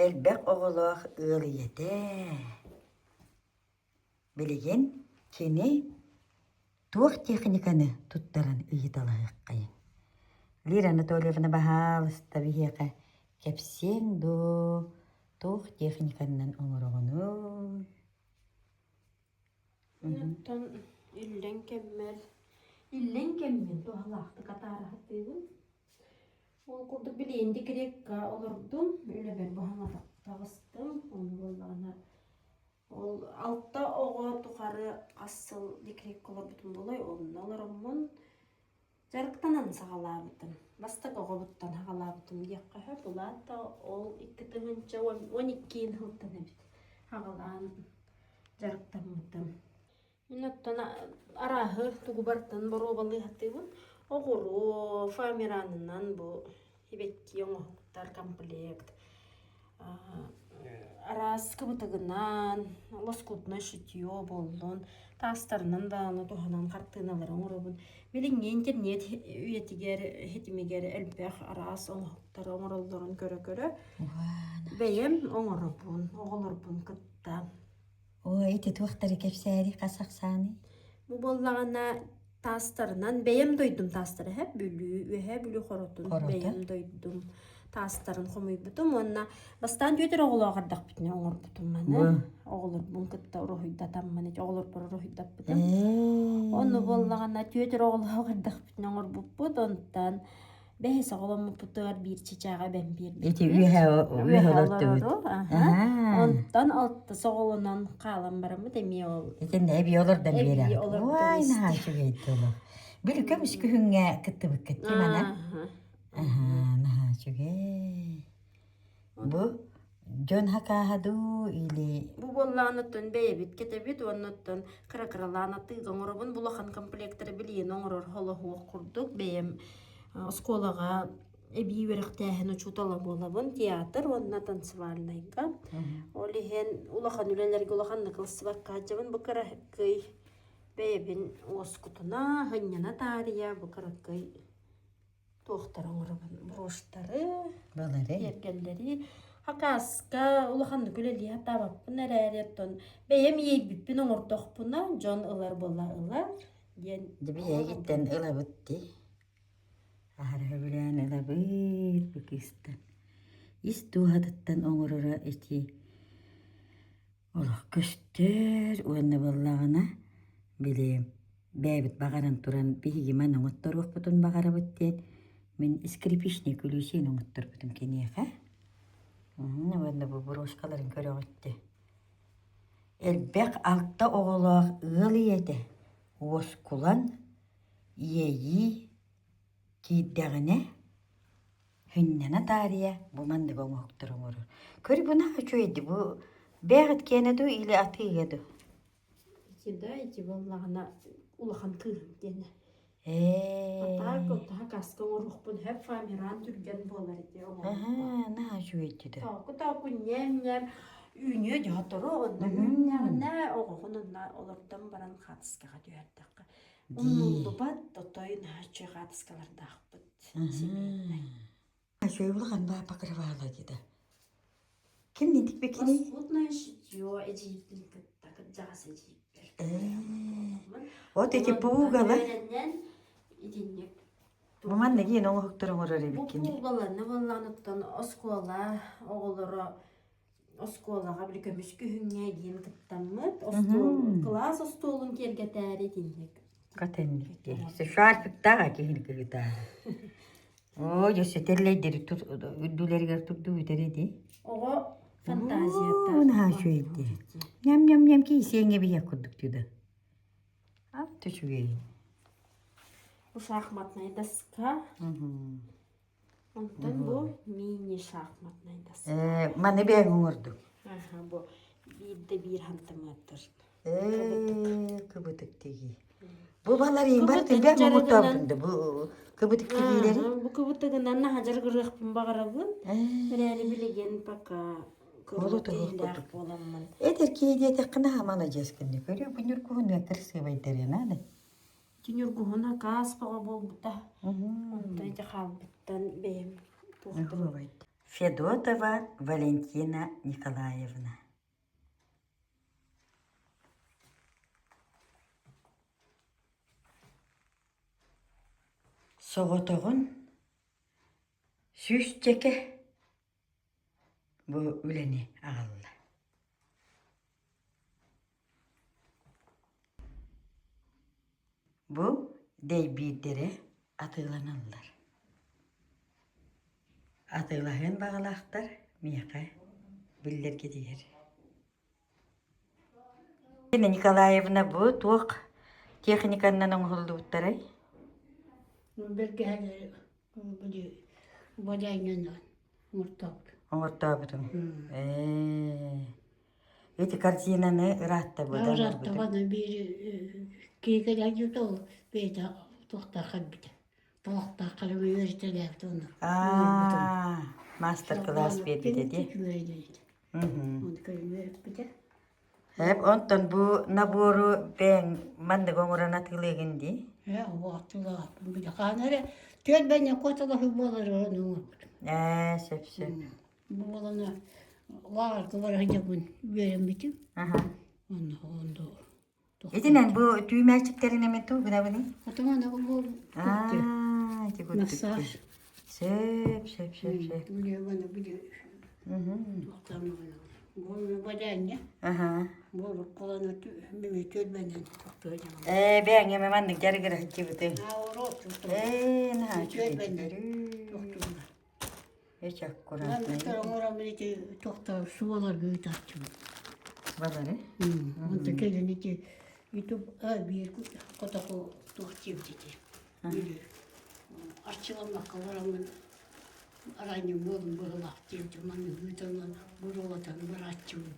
элбэх оҕолоох ыал ийэтэ. Билигин кини туох техниканы туттарын ыйыталаһыаххайыҥ. Лира Анатольевна баһаалыста биһиэхэ кэпсиэҥ дуу, туох техниканнан оҥороҕунуй? Оттон иллэҥ кэммэр иллэҥ кэммин туһалаахтык атаара сатыыбын. Ол курдук билигин декрекка олордум, үлэбэр быһаҥа таҕыстым. Ону буоллаҕына Ол алта оҕо тухары хас сыл декреккэ олорбутум буолуой, онно олороммун дьарыктанан саҕалаабытым. Бастакы оҕобуттан саҕалаабытым диэххэ сөп. Улаатта ол 2012 сылтан эбит саҕалаан дьарыктаммытым. Мин оттон арааһы тугу барытын боруобалыы сатыыбын. Оҕуруо, фоамиранынан бу сибэкки оҥоһуктар, комплект, араас кыбытыгынан, лоскутнай шитье буоллун, таастарынан даҕаны туһанан хартыыналары оҥоробун. Билиҥҥи интернет үйэтигэр, ситимигэр элбэх араас оҥоһуктары оҥороллорун көрө-көрө бэйэм оҥоробун, оҕолорбун кытта. Ой, ити туохтары кэпсээри хас ахсааный? Бу буоллаҕына таастарынан бэйэм дойдум таастара эһэ Бүлүү, Үөһээ Бүлүү Хоротун бэйэм дойдум таастарын хомуйбутум уонна бастаан Бүөтүр оҕолоох эрдэхпитинэ оҥорбутум маны. Оҕолорбун кытта уруһуйдатаммын ити оҕолорбор уруһуйдаппытым. Ону буоллаҕына Бүөтүр оҕолоох эрдэхпитинэ оҥорбуппут онтон Бэһис оҕоломмуппутугар биир чычааҕы эбэн биэрбиппит. Ити үөһэ үөһэ олортубут. Онтон алтыс оҕолонон хаалан бараммыт эмиэ ол. Итиннэ эбии олордон биэрэҕит. Уай, наһаа үчүгэй олох. Били көмүс күһүҥҥэ кыттыбыккыт дии манан. Аһаа, наһаа үчүгэй. Бу дьон хакааһа дуу или Бу буоллаҕына оттон бэйэбит кэтэбит уонна оттон кыра-кыралаан атыыга оҥоробун. Бу улахан комплектары билиэн оҥорор холоһуох курдук бэйэм оскуолаҕа. эбии үөрэхтээһин учуутала буолабын театр уонна танцевальнайга. Ол иһин улахан үлэлэргэ улаханнык ылсыбакка сылдьабын. Бу кыракый бэйэбин уоскутуна, сынньана таарыйа бу кыракый туохтары оҥоробун брошьтары, киэргэллэри. Хакаска улаханнык үлэлии сатаабаппын эрээри, оттон бэйэм иэйбиппин оҥордохпуна дьон ылар буолла ылар диэн. Дьэ биһигиттэн ылабыт дии. Аһара сөбүлээн ылабыт бу кыыстан. Ис дууһатыттан оҥороро ити олох көстөр уонна буоллаҕына били бэйэбит баҕаран туран биһиги маны оҥотторуохпутун баҕарабыт диэн мин скрипичный күлүүсүн оҥотторбутум киниэхэ. Уонна бу брошкаларын көрөҕүт дии. Элбэх алта оҕолоох ыал ийэтэ уоскулаҥ иэйии киирдэҕинэ Һүннэнэ таарыйа бу маннык оҥоһуктары оҥорор. Көр бу наһаа үчүгэйди бу бэйэҕит киэнэ дуу или атыыга дуу? Ити да ити буоллаҕына улахан кыыһым диэнэ. Ээ. Атаак оттоһо каска оҥоруохпун сөп фоамиран түргэн буолар ити оҥоһукка. Аһаа, наһаа үчүгэйди да. Тооку тооку ньээм-ньээм үүнүө дьоһотору онно үүннэҕинэ оҕоҕун онно олордон баран хаатыскаҕа түһэрдэххэ Умнуллубат отой наһаа үчүгэй хаартыскалардаахпыт семейнай. Үчүгэй улахан баа покрывала дида. Ким нитик бикини? Лоскутное шитье эдьиийбин кытта кырдьаҕас эдьиийбэр. Вот эти пугало. Үөрэнэн итинник Бу манна киин оҥоһуктар оҥорор Бу эбиккин. пугаланы буоллаҕыттан оскуола оҕолоро оскуолаҕа били көмүс күһүҥҥэ диэн кыттаммыт остуол кылаас остуолун киэргэтээри итинник Катенник шарфиктаах киһини кыгытаары. Оо, дьэ сэтэллэйдэри үрдүлэригэр турдубут ди. Оҕо фантазията. Наһаа үчүгэйди. Ням-ням-ням киисиэҥҥэ биһиэх курдук тыда. Ат үчүгэй. Бу шахматная доска. Онтон бу мини-шахматнай доска. Ээ, маны бэйэҥ оҥордуҥ. Аха, бу биирдэ биир хантымыаттар. Ээ, кыбытык тигии. Бу баларыйын барытын бэйэҥ оҥортообутуҥ да бу кыбытык тигиилэри? Бу кыбытыгынан наһаа дьарыгырыахпын баҕарабын. Эрээри билигин пока киһилээх буоламмын. Эдэр киһи диэтэххэ наһаа маладьыас гынна. Көрүө бу ньургуһун кырасыабайдарыа наада. Ити ньургуһун акаас бөҕө буолбута. Онтон ити хаалбыттан бэйэм туохтан Федотова Валентина Николаевна Соҕотоҕун сүүсчэкэ бу үлэни аҕалла Бу дэйбиирдэрэ атыыланаллар. Атыылаһыан баҕалаахтар миэхэ биллэргитигэр. Елена Николаевна бу туох техниканнан оҥоһуллубуттарай? Бэргэһэлэри бадайынан оҥортообут. Оҥортообутуҥ. Ээ. Эти картинаны ыраатта быдан Ыраатта бана биир киикэлээдьит ол бэйэтэ туохтаах кэлбитэ. Талахтаах кэлэн үөрэтэлээбит онно. Аа, мастер-класс биэрбитэ дии. Оны көрөн үөрэппитэ. Эп, онтон бу набору бэйэҥ маннык оҥорон атыылыыгын дии? Ээ, оҕо атыылаабыппын билэ. Хаһан эрэ түөлбэнньэ куоталаһыы буолар ону оҥорбутум. Ээ, сөп сөп. Бу буолана лааҕырга бара сылдьабын үөрэммитим. Аха. Онно онно Итинэн бу түүмээччиктэрин эмэ туу гынабыный? Отомана бу Аа, ити курдук. Массаж. Сөп, сөп, сөп, сөп. Били били Аха. Бу колону түөлбэнэн Ээ, бэйэҥ эмэ маннык дьарыгыра сылдьыбытыҥ. Ээ, наһаа үчүгэй. Эч аккуратный. Туохта суоларга ыытааччыбын. Балары? Онто кэлин ити ютуб биир котоку туох диэбит ити. Арчыламмакка бараммын араанньым буолун быһылаах диэбит маннык ыытан буруолатан барааччыбын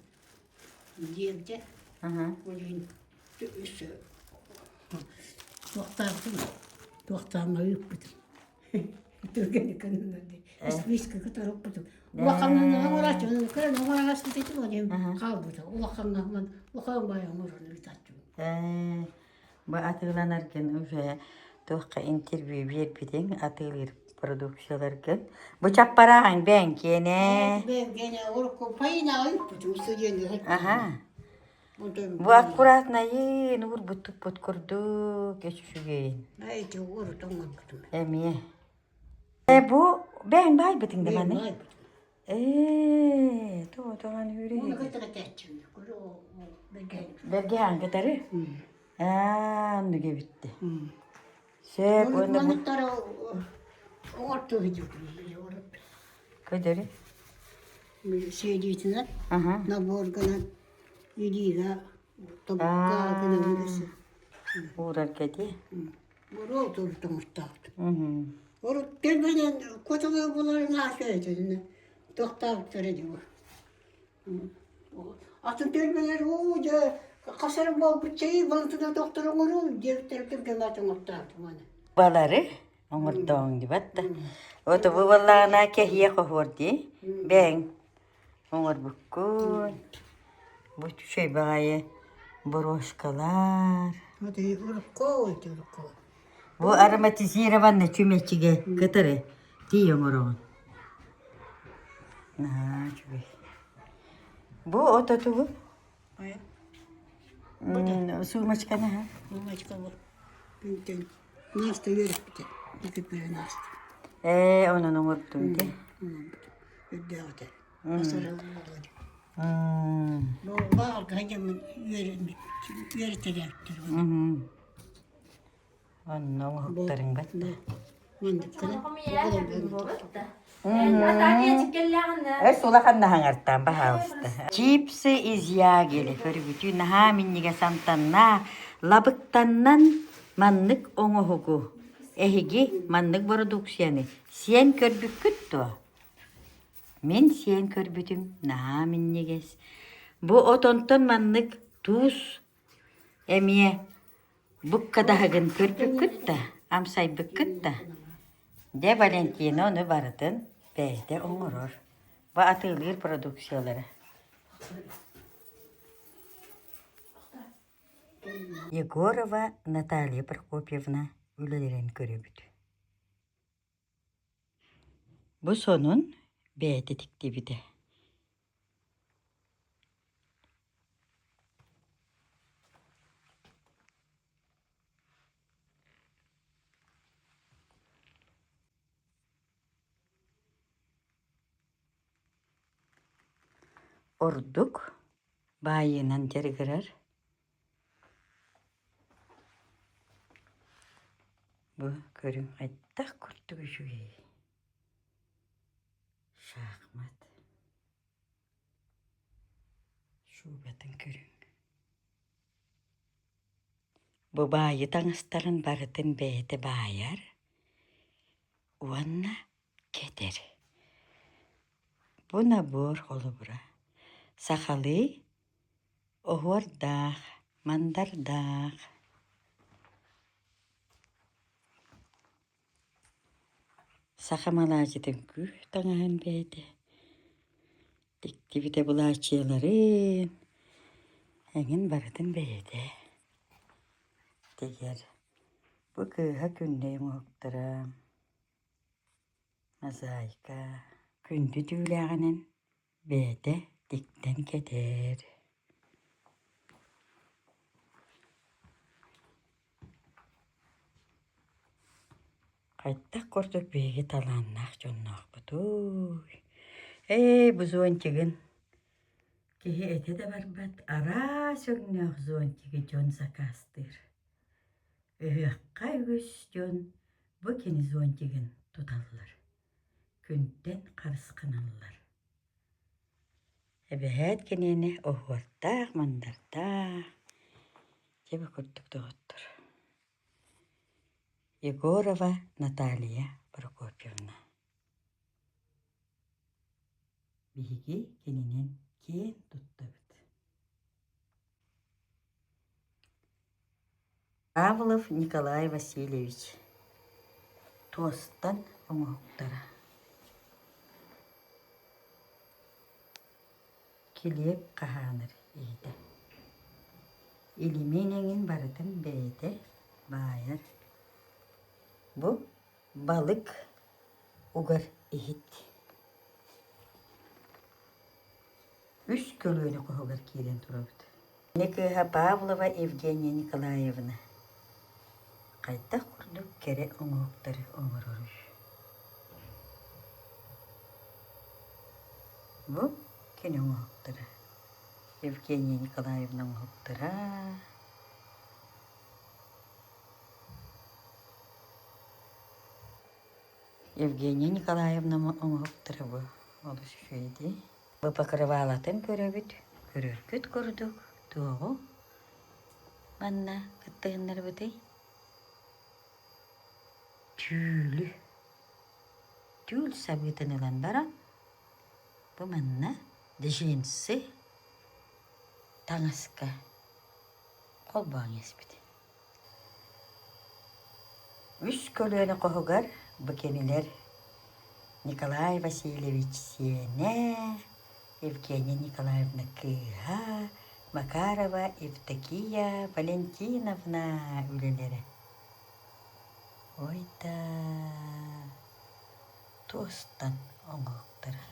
диэбитэ. Ол иһин өссө туохтаабытым туохтаама ыыппытым. Түргэнник гыннар дии. Испиискэ кытарыппытым. Улаханнан оҥорааччы, кыран оҥорагаспыт этим, ол хаалбыта. Улаханнан улахан баай оҥорон ыытааччыбын. Бу атыыланаргын уже туохха интервью биэрбитиҥ атыылыыр продукцияларгын. Бу чаппарааҕыҥ бэйэҥ киэнэ. Бэйэм киэнэ урукку пайынаҕа ыыппытым студеннар. Аха. Бу аккуратнайын уурбут туппут курдук үчүгэйин. Эти урут оҥорбутум. Эмиэ. Э бу бэйэҥ баайбытыҥ да маны? Ээ, тугу тоҕон Уну үүрү. кытары тээччим. Бэргэһээн кытары? Аа, оннук эбитти. Сөп уонна бу Маныттары оҕортуу көдөрү. Сиэдиитинэн, Аха. наборганан, илиигэ, тобукка гынан Уурарга дии. Буруол туртуҥустаахт. Урут кэлбэнэн котолор буларын аасыайтынна тохтообуттара дии. Атын төлбөлөр уу дьэ хасар буолбут чэйи балытына тохтор оҥоруу диэбиттэр ким-ким оҥортоотум аны. Балары оҥордооҥ дибат да. Вот бу баллаана кэһиэ хоһуор дии. Бэҥ оҥорбуккун. Бу үчүгэй баҕайы брошкалар. Вот и урукку, урукку. Бу ароматизированный чүмэчигэ кытары тиий оҥороҕун. Наһаа үчүгэй. Бу ототугу? Сумочканы ха? Сумочка бу. Күнтэн Наста үөрэппитэ. Икки Наста. Ээ, онон оҥордум дии. Үрдээҕитэ. Бу баҕарга дьоммун үөрэтэлээбиттэр. Онно оҥоһуктарыҥ батта. Эс улаханнаһаҥартаан баһаалыста. Чипсы из ягели көрүгүтүү наһаа минньигэс амтаннаа лабыктаннан маннык оҥоһугу эһиги маннык бородууксуйаны сиэн көрбүккүт дуо? Мин сиэн көрбүтүм наһаа минньигэс. Бу отонтон маннык туус эмиэ буккадаһыгын көрбүккүт да, амсайбыккыт да? Дьэ, Валентина ону барытын бэйэтэ оҥорор. Бу атыылыыр продукциялара. Егорова Наталья Прокопьевна үлэлэрин көрөбүт. Бу сонун бэйэтэ тиктибитэ Ордук баайыынан дьарыгырар Бу көрүҥ хайдах курдук үчүгэй шахмат шубатын көрүҥ Бу баайы таҥастарын барытын бэйэтэ баайар уонна кэтэр. Бу набор холобура сахалыы Оһуордаах, мандардаах Саха малаадьытын күүс таҥаһын бэйэтэ тиктибитэ былаачыйаларын эҥин барытын бэйэтэ тигэр. Бу кыыһа Күннэй оҥоһуктара мозаика күндү түүлээҕинэн Бэйэтэ тиктэн кэтэр Хайдах курдук биһиги талааннаах дьонноохпутуй? Ээ, бу зонтигын киһи этэ да барбат, араас өҥнөөх зонтигы дьон сакаастыыр. Ыһыахха үгүс дьон бу кини зонтигын туталлар. Күнтэн харысханаллар. Эбэһээт киниэнэ оһуортаах-мандардаах, дьэ бу курдук доҕоттор. Егорова Наталья Прокопьевна Биһиги кининэн киэн туттабыт. Павлов Николай Васильевич туостан. оҥоһуктара. Килиэп хаһаанар иһитэ. Илимин эҥин барытын бэйэтэ баайар. Бу балык угар иһит. Үс көлүөнэ хоһугар киирэн турабыт. Кини кыыһа Павлова Евгения Николаевна хайдах курдук кэрэ оҥоһуктары оҥороруй? Бу кини оҥоһуктара. Евгения Николаевна оҥоһуктара. Евгения Николаевна оҥоһуктара бу олус үчүгэй дии. Бу покрывалатын көрөбүт, көрөргүт курдук туоҕу манна кыттыһыннарбытый? Түүлү. Түүл сабыытын ылан баран, бу манна джинсы таҥаска холбоон испит. Үс көлүөнэ хоһугар бу кинилэр Николай Васильевич сиэнэ, Евгения Николаевна кыыһа, Макарова Евдокия Валентиновна үлэлэрэ. Ой да, туостан оҥоһуктара.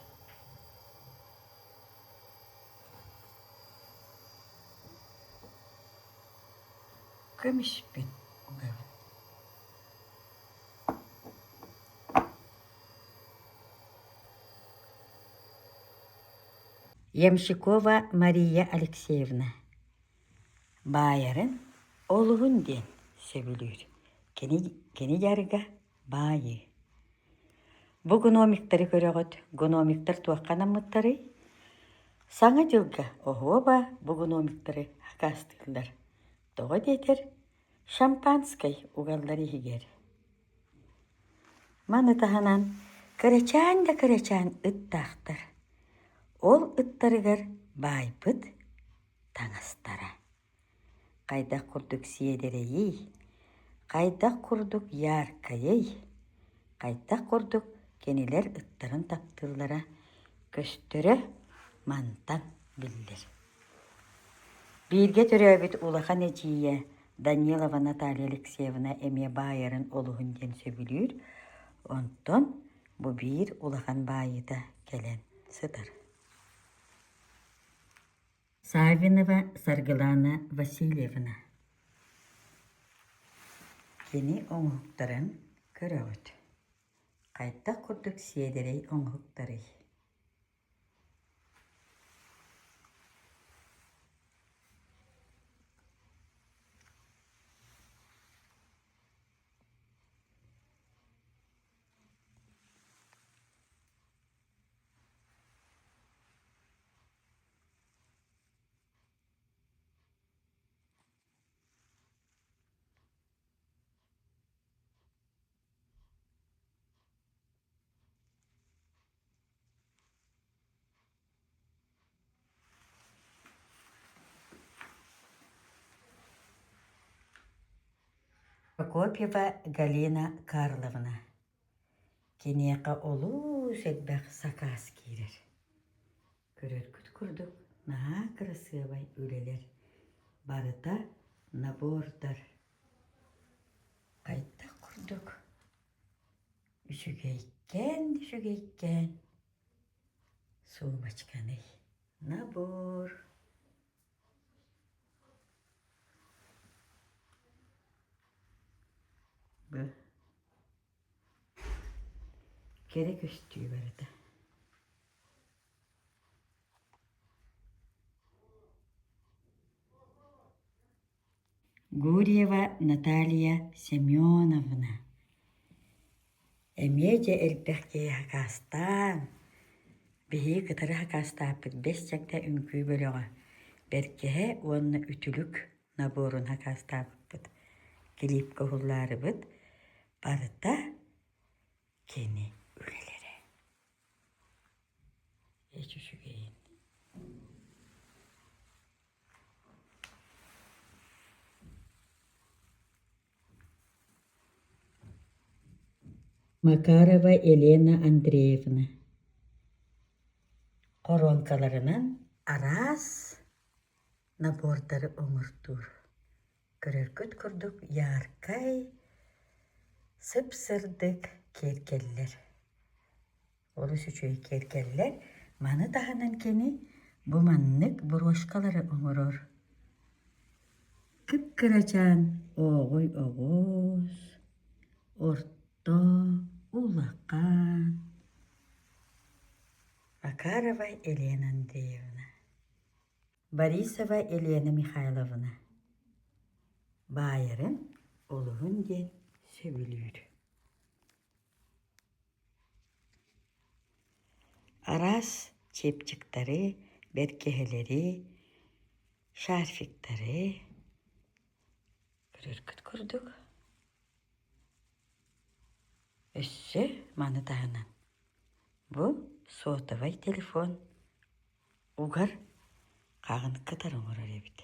Көмүспүн угабын. Ямщикова Мария Алексеевна Баайарын олуһун диэн сөбүлүүр. Кини, кини дьарыга баайыы. Бу гномиктары көрөҕүт. Гномиктар туохха анаммыттарый? Саҥа дьылга оһуоба бу гномиктары акаастыыллар. Тоҕо диэтэр, шампанскай угаллар иһигэр. Маны таһынан кырачаан да кырачаан ыттаахтар. Ол ыттарыгар баайбыт таҥастара. Хайдах курдук сиэдэрэйий, хайдах курдук яркайый, хайдах курдук кинилэр ыттарын таптыыллара көстөрө мантан биллэр. Бииргэ төрөөбүт улахан эдьиийэ Данилова Наталья Алексеевна эмиэ баайарын олуһун диэн сөбүлүүр, онтон бу биир улахан баайыыта кэлэн сытар. Саввинова Саргылана Васильевна Кини оҥоһуктарын көрөҕүт. Хайдах курдук сиэдэрэй оҥоһуктарый? Прокопьева Галина Карловна Киниэхэ олус элбэх сакаас киирэр. Көрөргүт курдук наһаа кырасыабай үлэлэр, барыта набордар. Хайдах курдук үчүгэйкээн үчүгэйкээн сумочканый набор. Бу Кэрэ көстүү барыта. Гурьева Наталья Семеновна эмиэ дьэ элбэх киһи хакаастаан, биһиги кытары хакаастааппыт бэс чагда үҥкүү бөлөҕө бэргэһэ уонна үтүлүк наборун хакаастаабыппыт. Килиипкэ уһуллаарыбыт барыта кини үлэлэрэ. Эч үчүгэйин. Макарова Елена Андреевна Хоруоҥкаларынан араас набордары оҥортуур. Көрөргүт курдук яркай, сып-сырдык киэргэллэр. Олус үчүгэй киэргэллэр. Маны таһынан кини бу маннык брошкалары оҥорор. Кып-кырачаан ооҕуй оҕус, орто, улахан. Макарова Елена Андреевна Борисова Елена Михайловна баайарын олуһун диэн сөбүлүүр. Араас чепчиктары, бэргэһэлэри, шарфиктары көрөргүт курдук. Өссө маны таһынан бу сотовай телефон угар хаҕын кытары оҥорор эбит.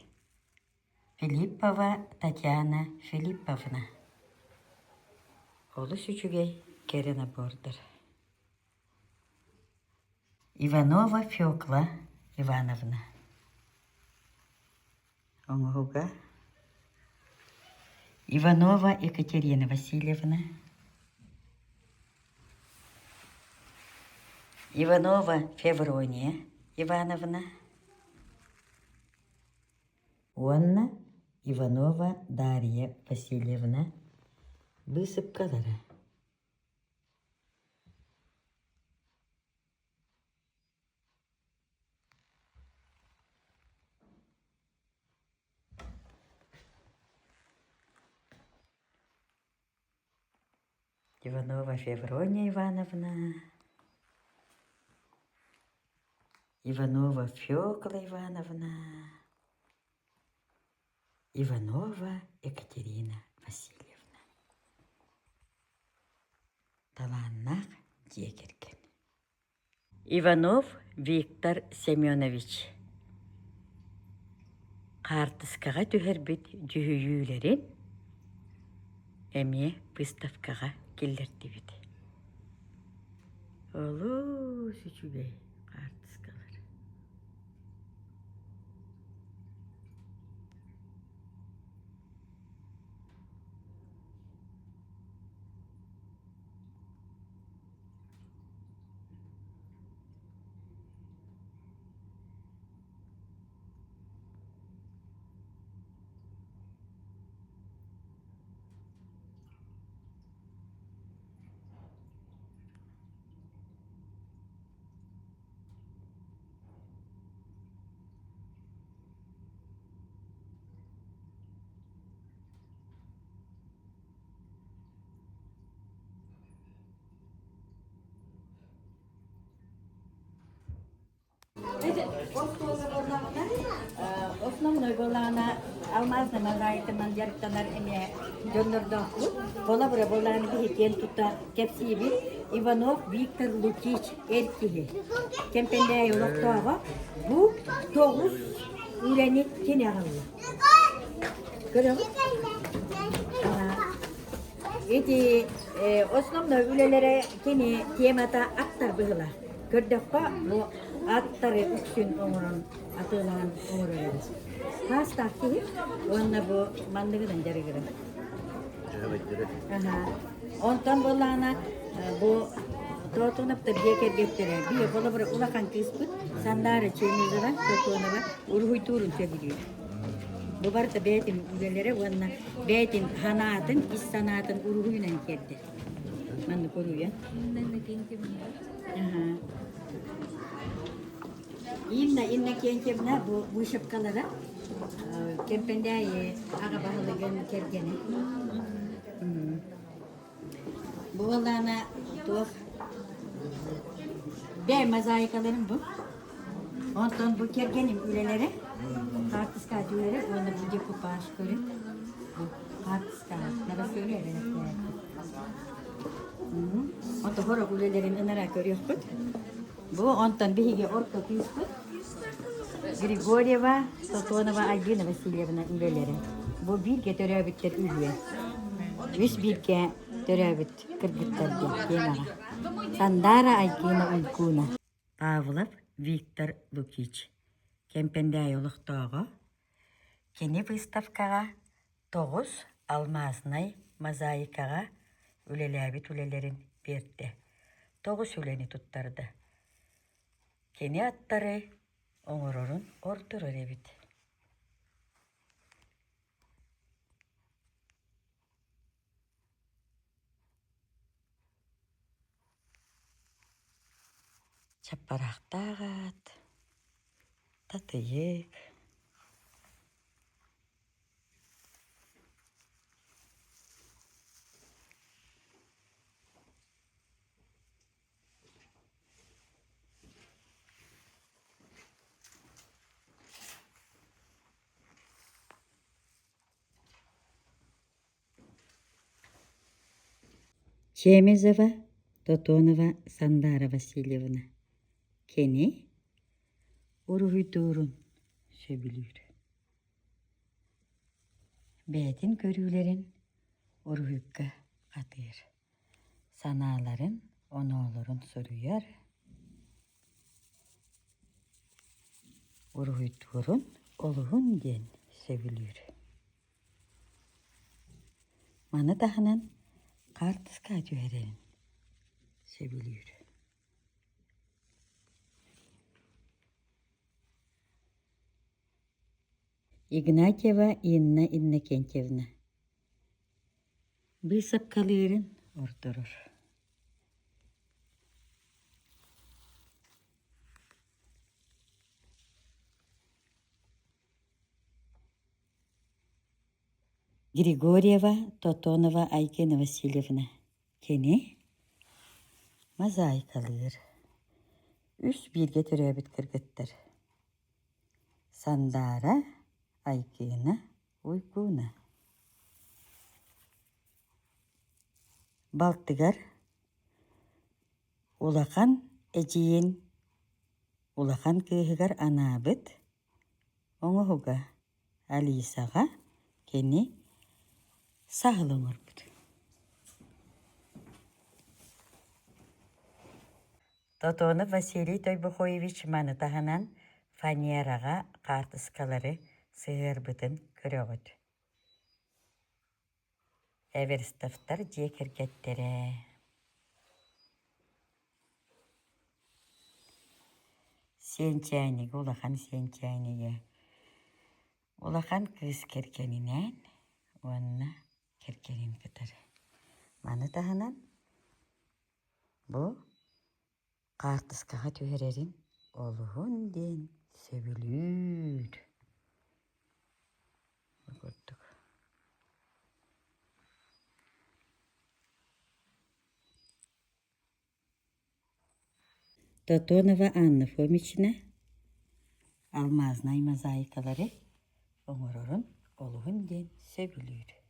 Филиппова Татьяна Филипповна Олус үчүгэй кэрэ набордар. Иванова Фекла Ивановна Оҥоһуга Иванова Екатерина Васильевна Иванова Феврония Ивановна уонна Иванова Дарья Васильевна быысыпкалара. Иванова Феврония Ивановна, Иванова Фёкла Ивановна, Иванова Екатерина Васильевна. Талааннаах дьиэ кэргэн. Иванов Виктор Семенович хаартыскаҕа түһэрбит дьүһүйүүлэрин эмиэ выставкаҕа киллэрдибит. Олус үчүгэй хаартыскалар. Основной буоллаҕына алмаазный мозаиканан дьарыктанар эмиэ дьоннордоохпут. Холобура буоллаҕына биһи киэн тутта кэпсиибит Иванов Виктор Лукич эр киһи. Кэмпэндээйи олохтооҕо бу тоҕус үлэни кини аҕалла. Көрөҕүт? Ити основной үлэлэрэ кини темата аттар быһыла. Көрдөххө, бу аттары үксүн оҥорон атыылаһан оҥорор эбит. Таастаах киһи уонна бу манныгынан дьарыгырар. Онтон буоллаҕына бу Тотоновтар дьиэ кэргэттэрэ биир холобура улахан кыыспыт Сандаара Чемезова Тотонова уруһуйдуурун сөбүлүүр. Бу барыта бэйэтин үлэлэрэ уонна бэйэтин санаатын, ис санаатын уруһуйунан тиэрдэр. Маннык уруйа. Инна Иннокентьевна бу вышивкалара Кэмпэндээйи аҕа баһылыгын кэргэнэ. Бу буоллаҕына туох бэйэ мозаикаларым бу. Онтон бу кэргэним үлэлэрэ, хаартыска үлэлэрэ уонна бу декупаж көрүҥ. Бу хаартыска новоселье эрэнэхтээхпит. Онтон сорох үлэлэрин ынара көрүөхпүт. Бу онтон биһиги орто кыыспыт Григорьева Сотонова Альбина Васильевна үлэлэрэ. Бу бииргэ төрөөбүттэр үһүө. Үс бииргэ. төрөөбүт кыргыттар диэн тиэмэҕэ. Сандаара Айгыына Уйгууна. Павлов Виктор Лукич, Кэмпэндээйи олохтооҕо. Кини выставкаҕа тоҕус алмаазнай мозаикаҕа үлэлээбит үлэлэрин биэрдэ, тоҕус үлэни туттарда. Кини аттары оҥорорун ордорор эбит. Чаппараахтаах аат, татыйык Чемезова Тотонова Сандаара Васильевна кини уруһуйдуурун сөбүлүүр. Бэйэтин көрүүлэрин уруһуйга хатыыр. Санааларын, оноолорун суруйар, уруһуйдуурун олуһун диэн сөбүлүүр. Маны таһынан хаартыска түһэрэрин сөбүлүүр. Игнатьева Инна Иннокентьевна Быысапкалыырын ордорор. Григорьева Тотонова Айгена Васильевна кини мозаикалыыр. Үс бииргэ төрөөбүт кыргыттар Сандаара, Айгыына, Уйгууна. Балтыгар улахан эдьиийин улахан кыыһыгар анаабыт оҥоһуга Алисаҕа кини саһыл оҥорбут. Тотонов Василий Тойбохоевич маны таһынан фанераҕа хаартыскалары сыһыарбытын көрөҕүт. Эверстовтар дьиэ кэргэттэрэ Сиэнчээнигэ улахан сиэнчээнигэ улахан кыыс кэргэнинээн уонна кэргэнин кытары. Маны таһынан бу хаартыскаҕа түһэрэрин олуһун диэн сөбүлүүр. Бу курдук. Тотонова Анна Фомична алмазнай мозаикалары оҥорорун олуһун диэн сөбүлүүр.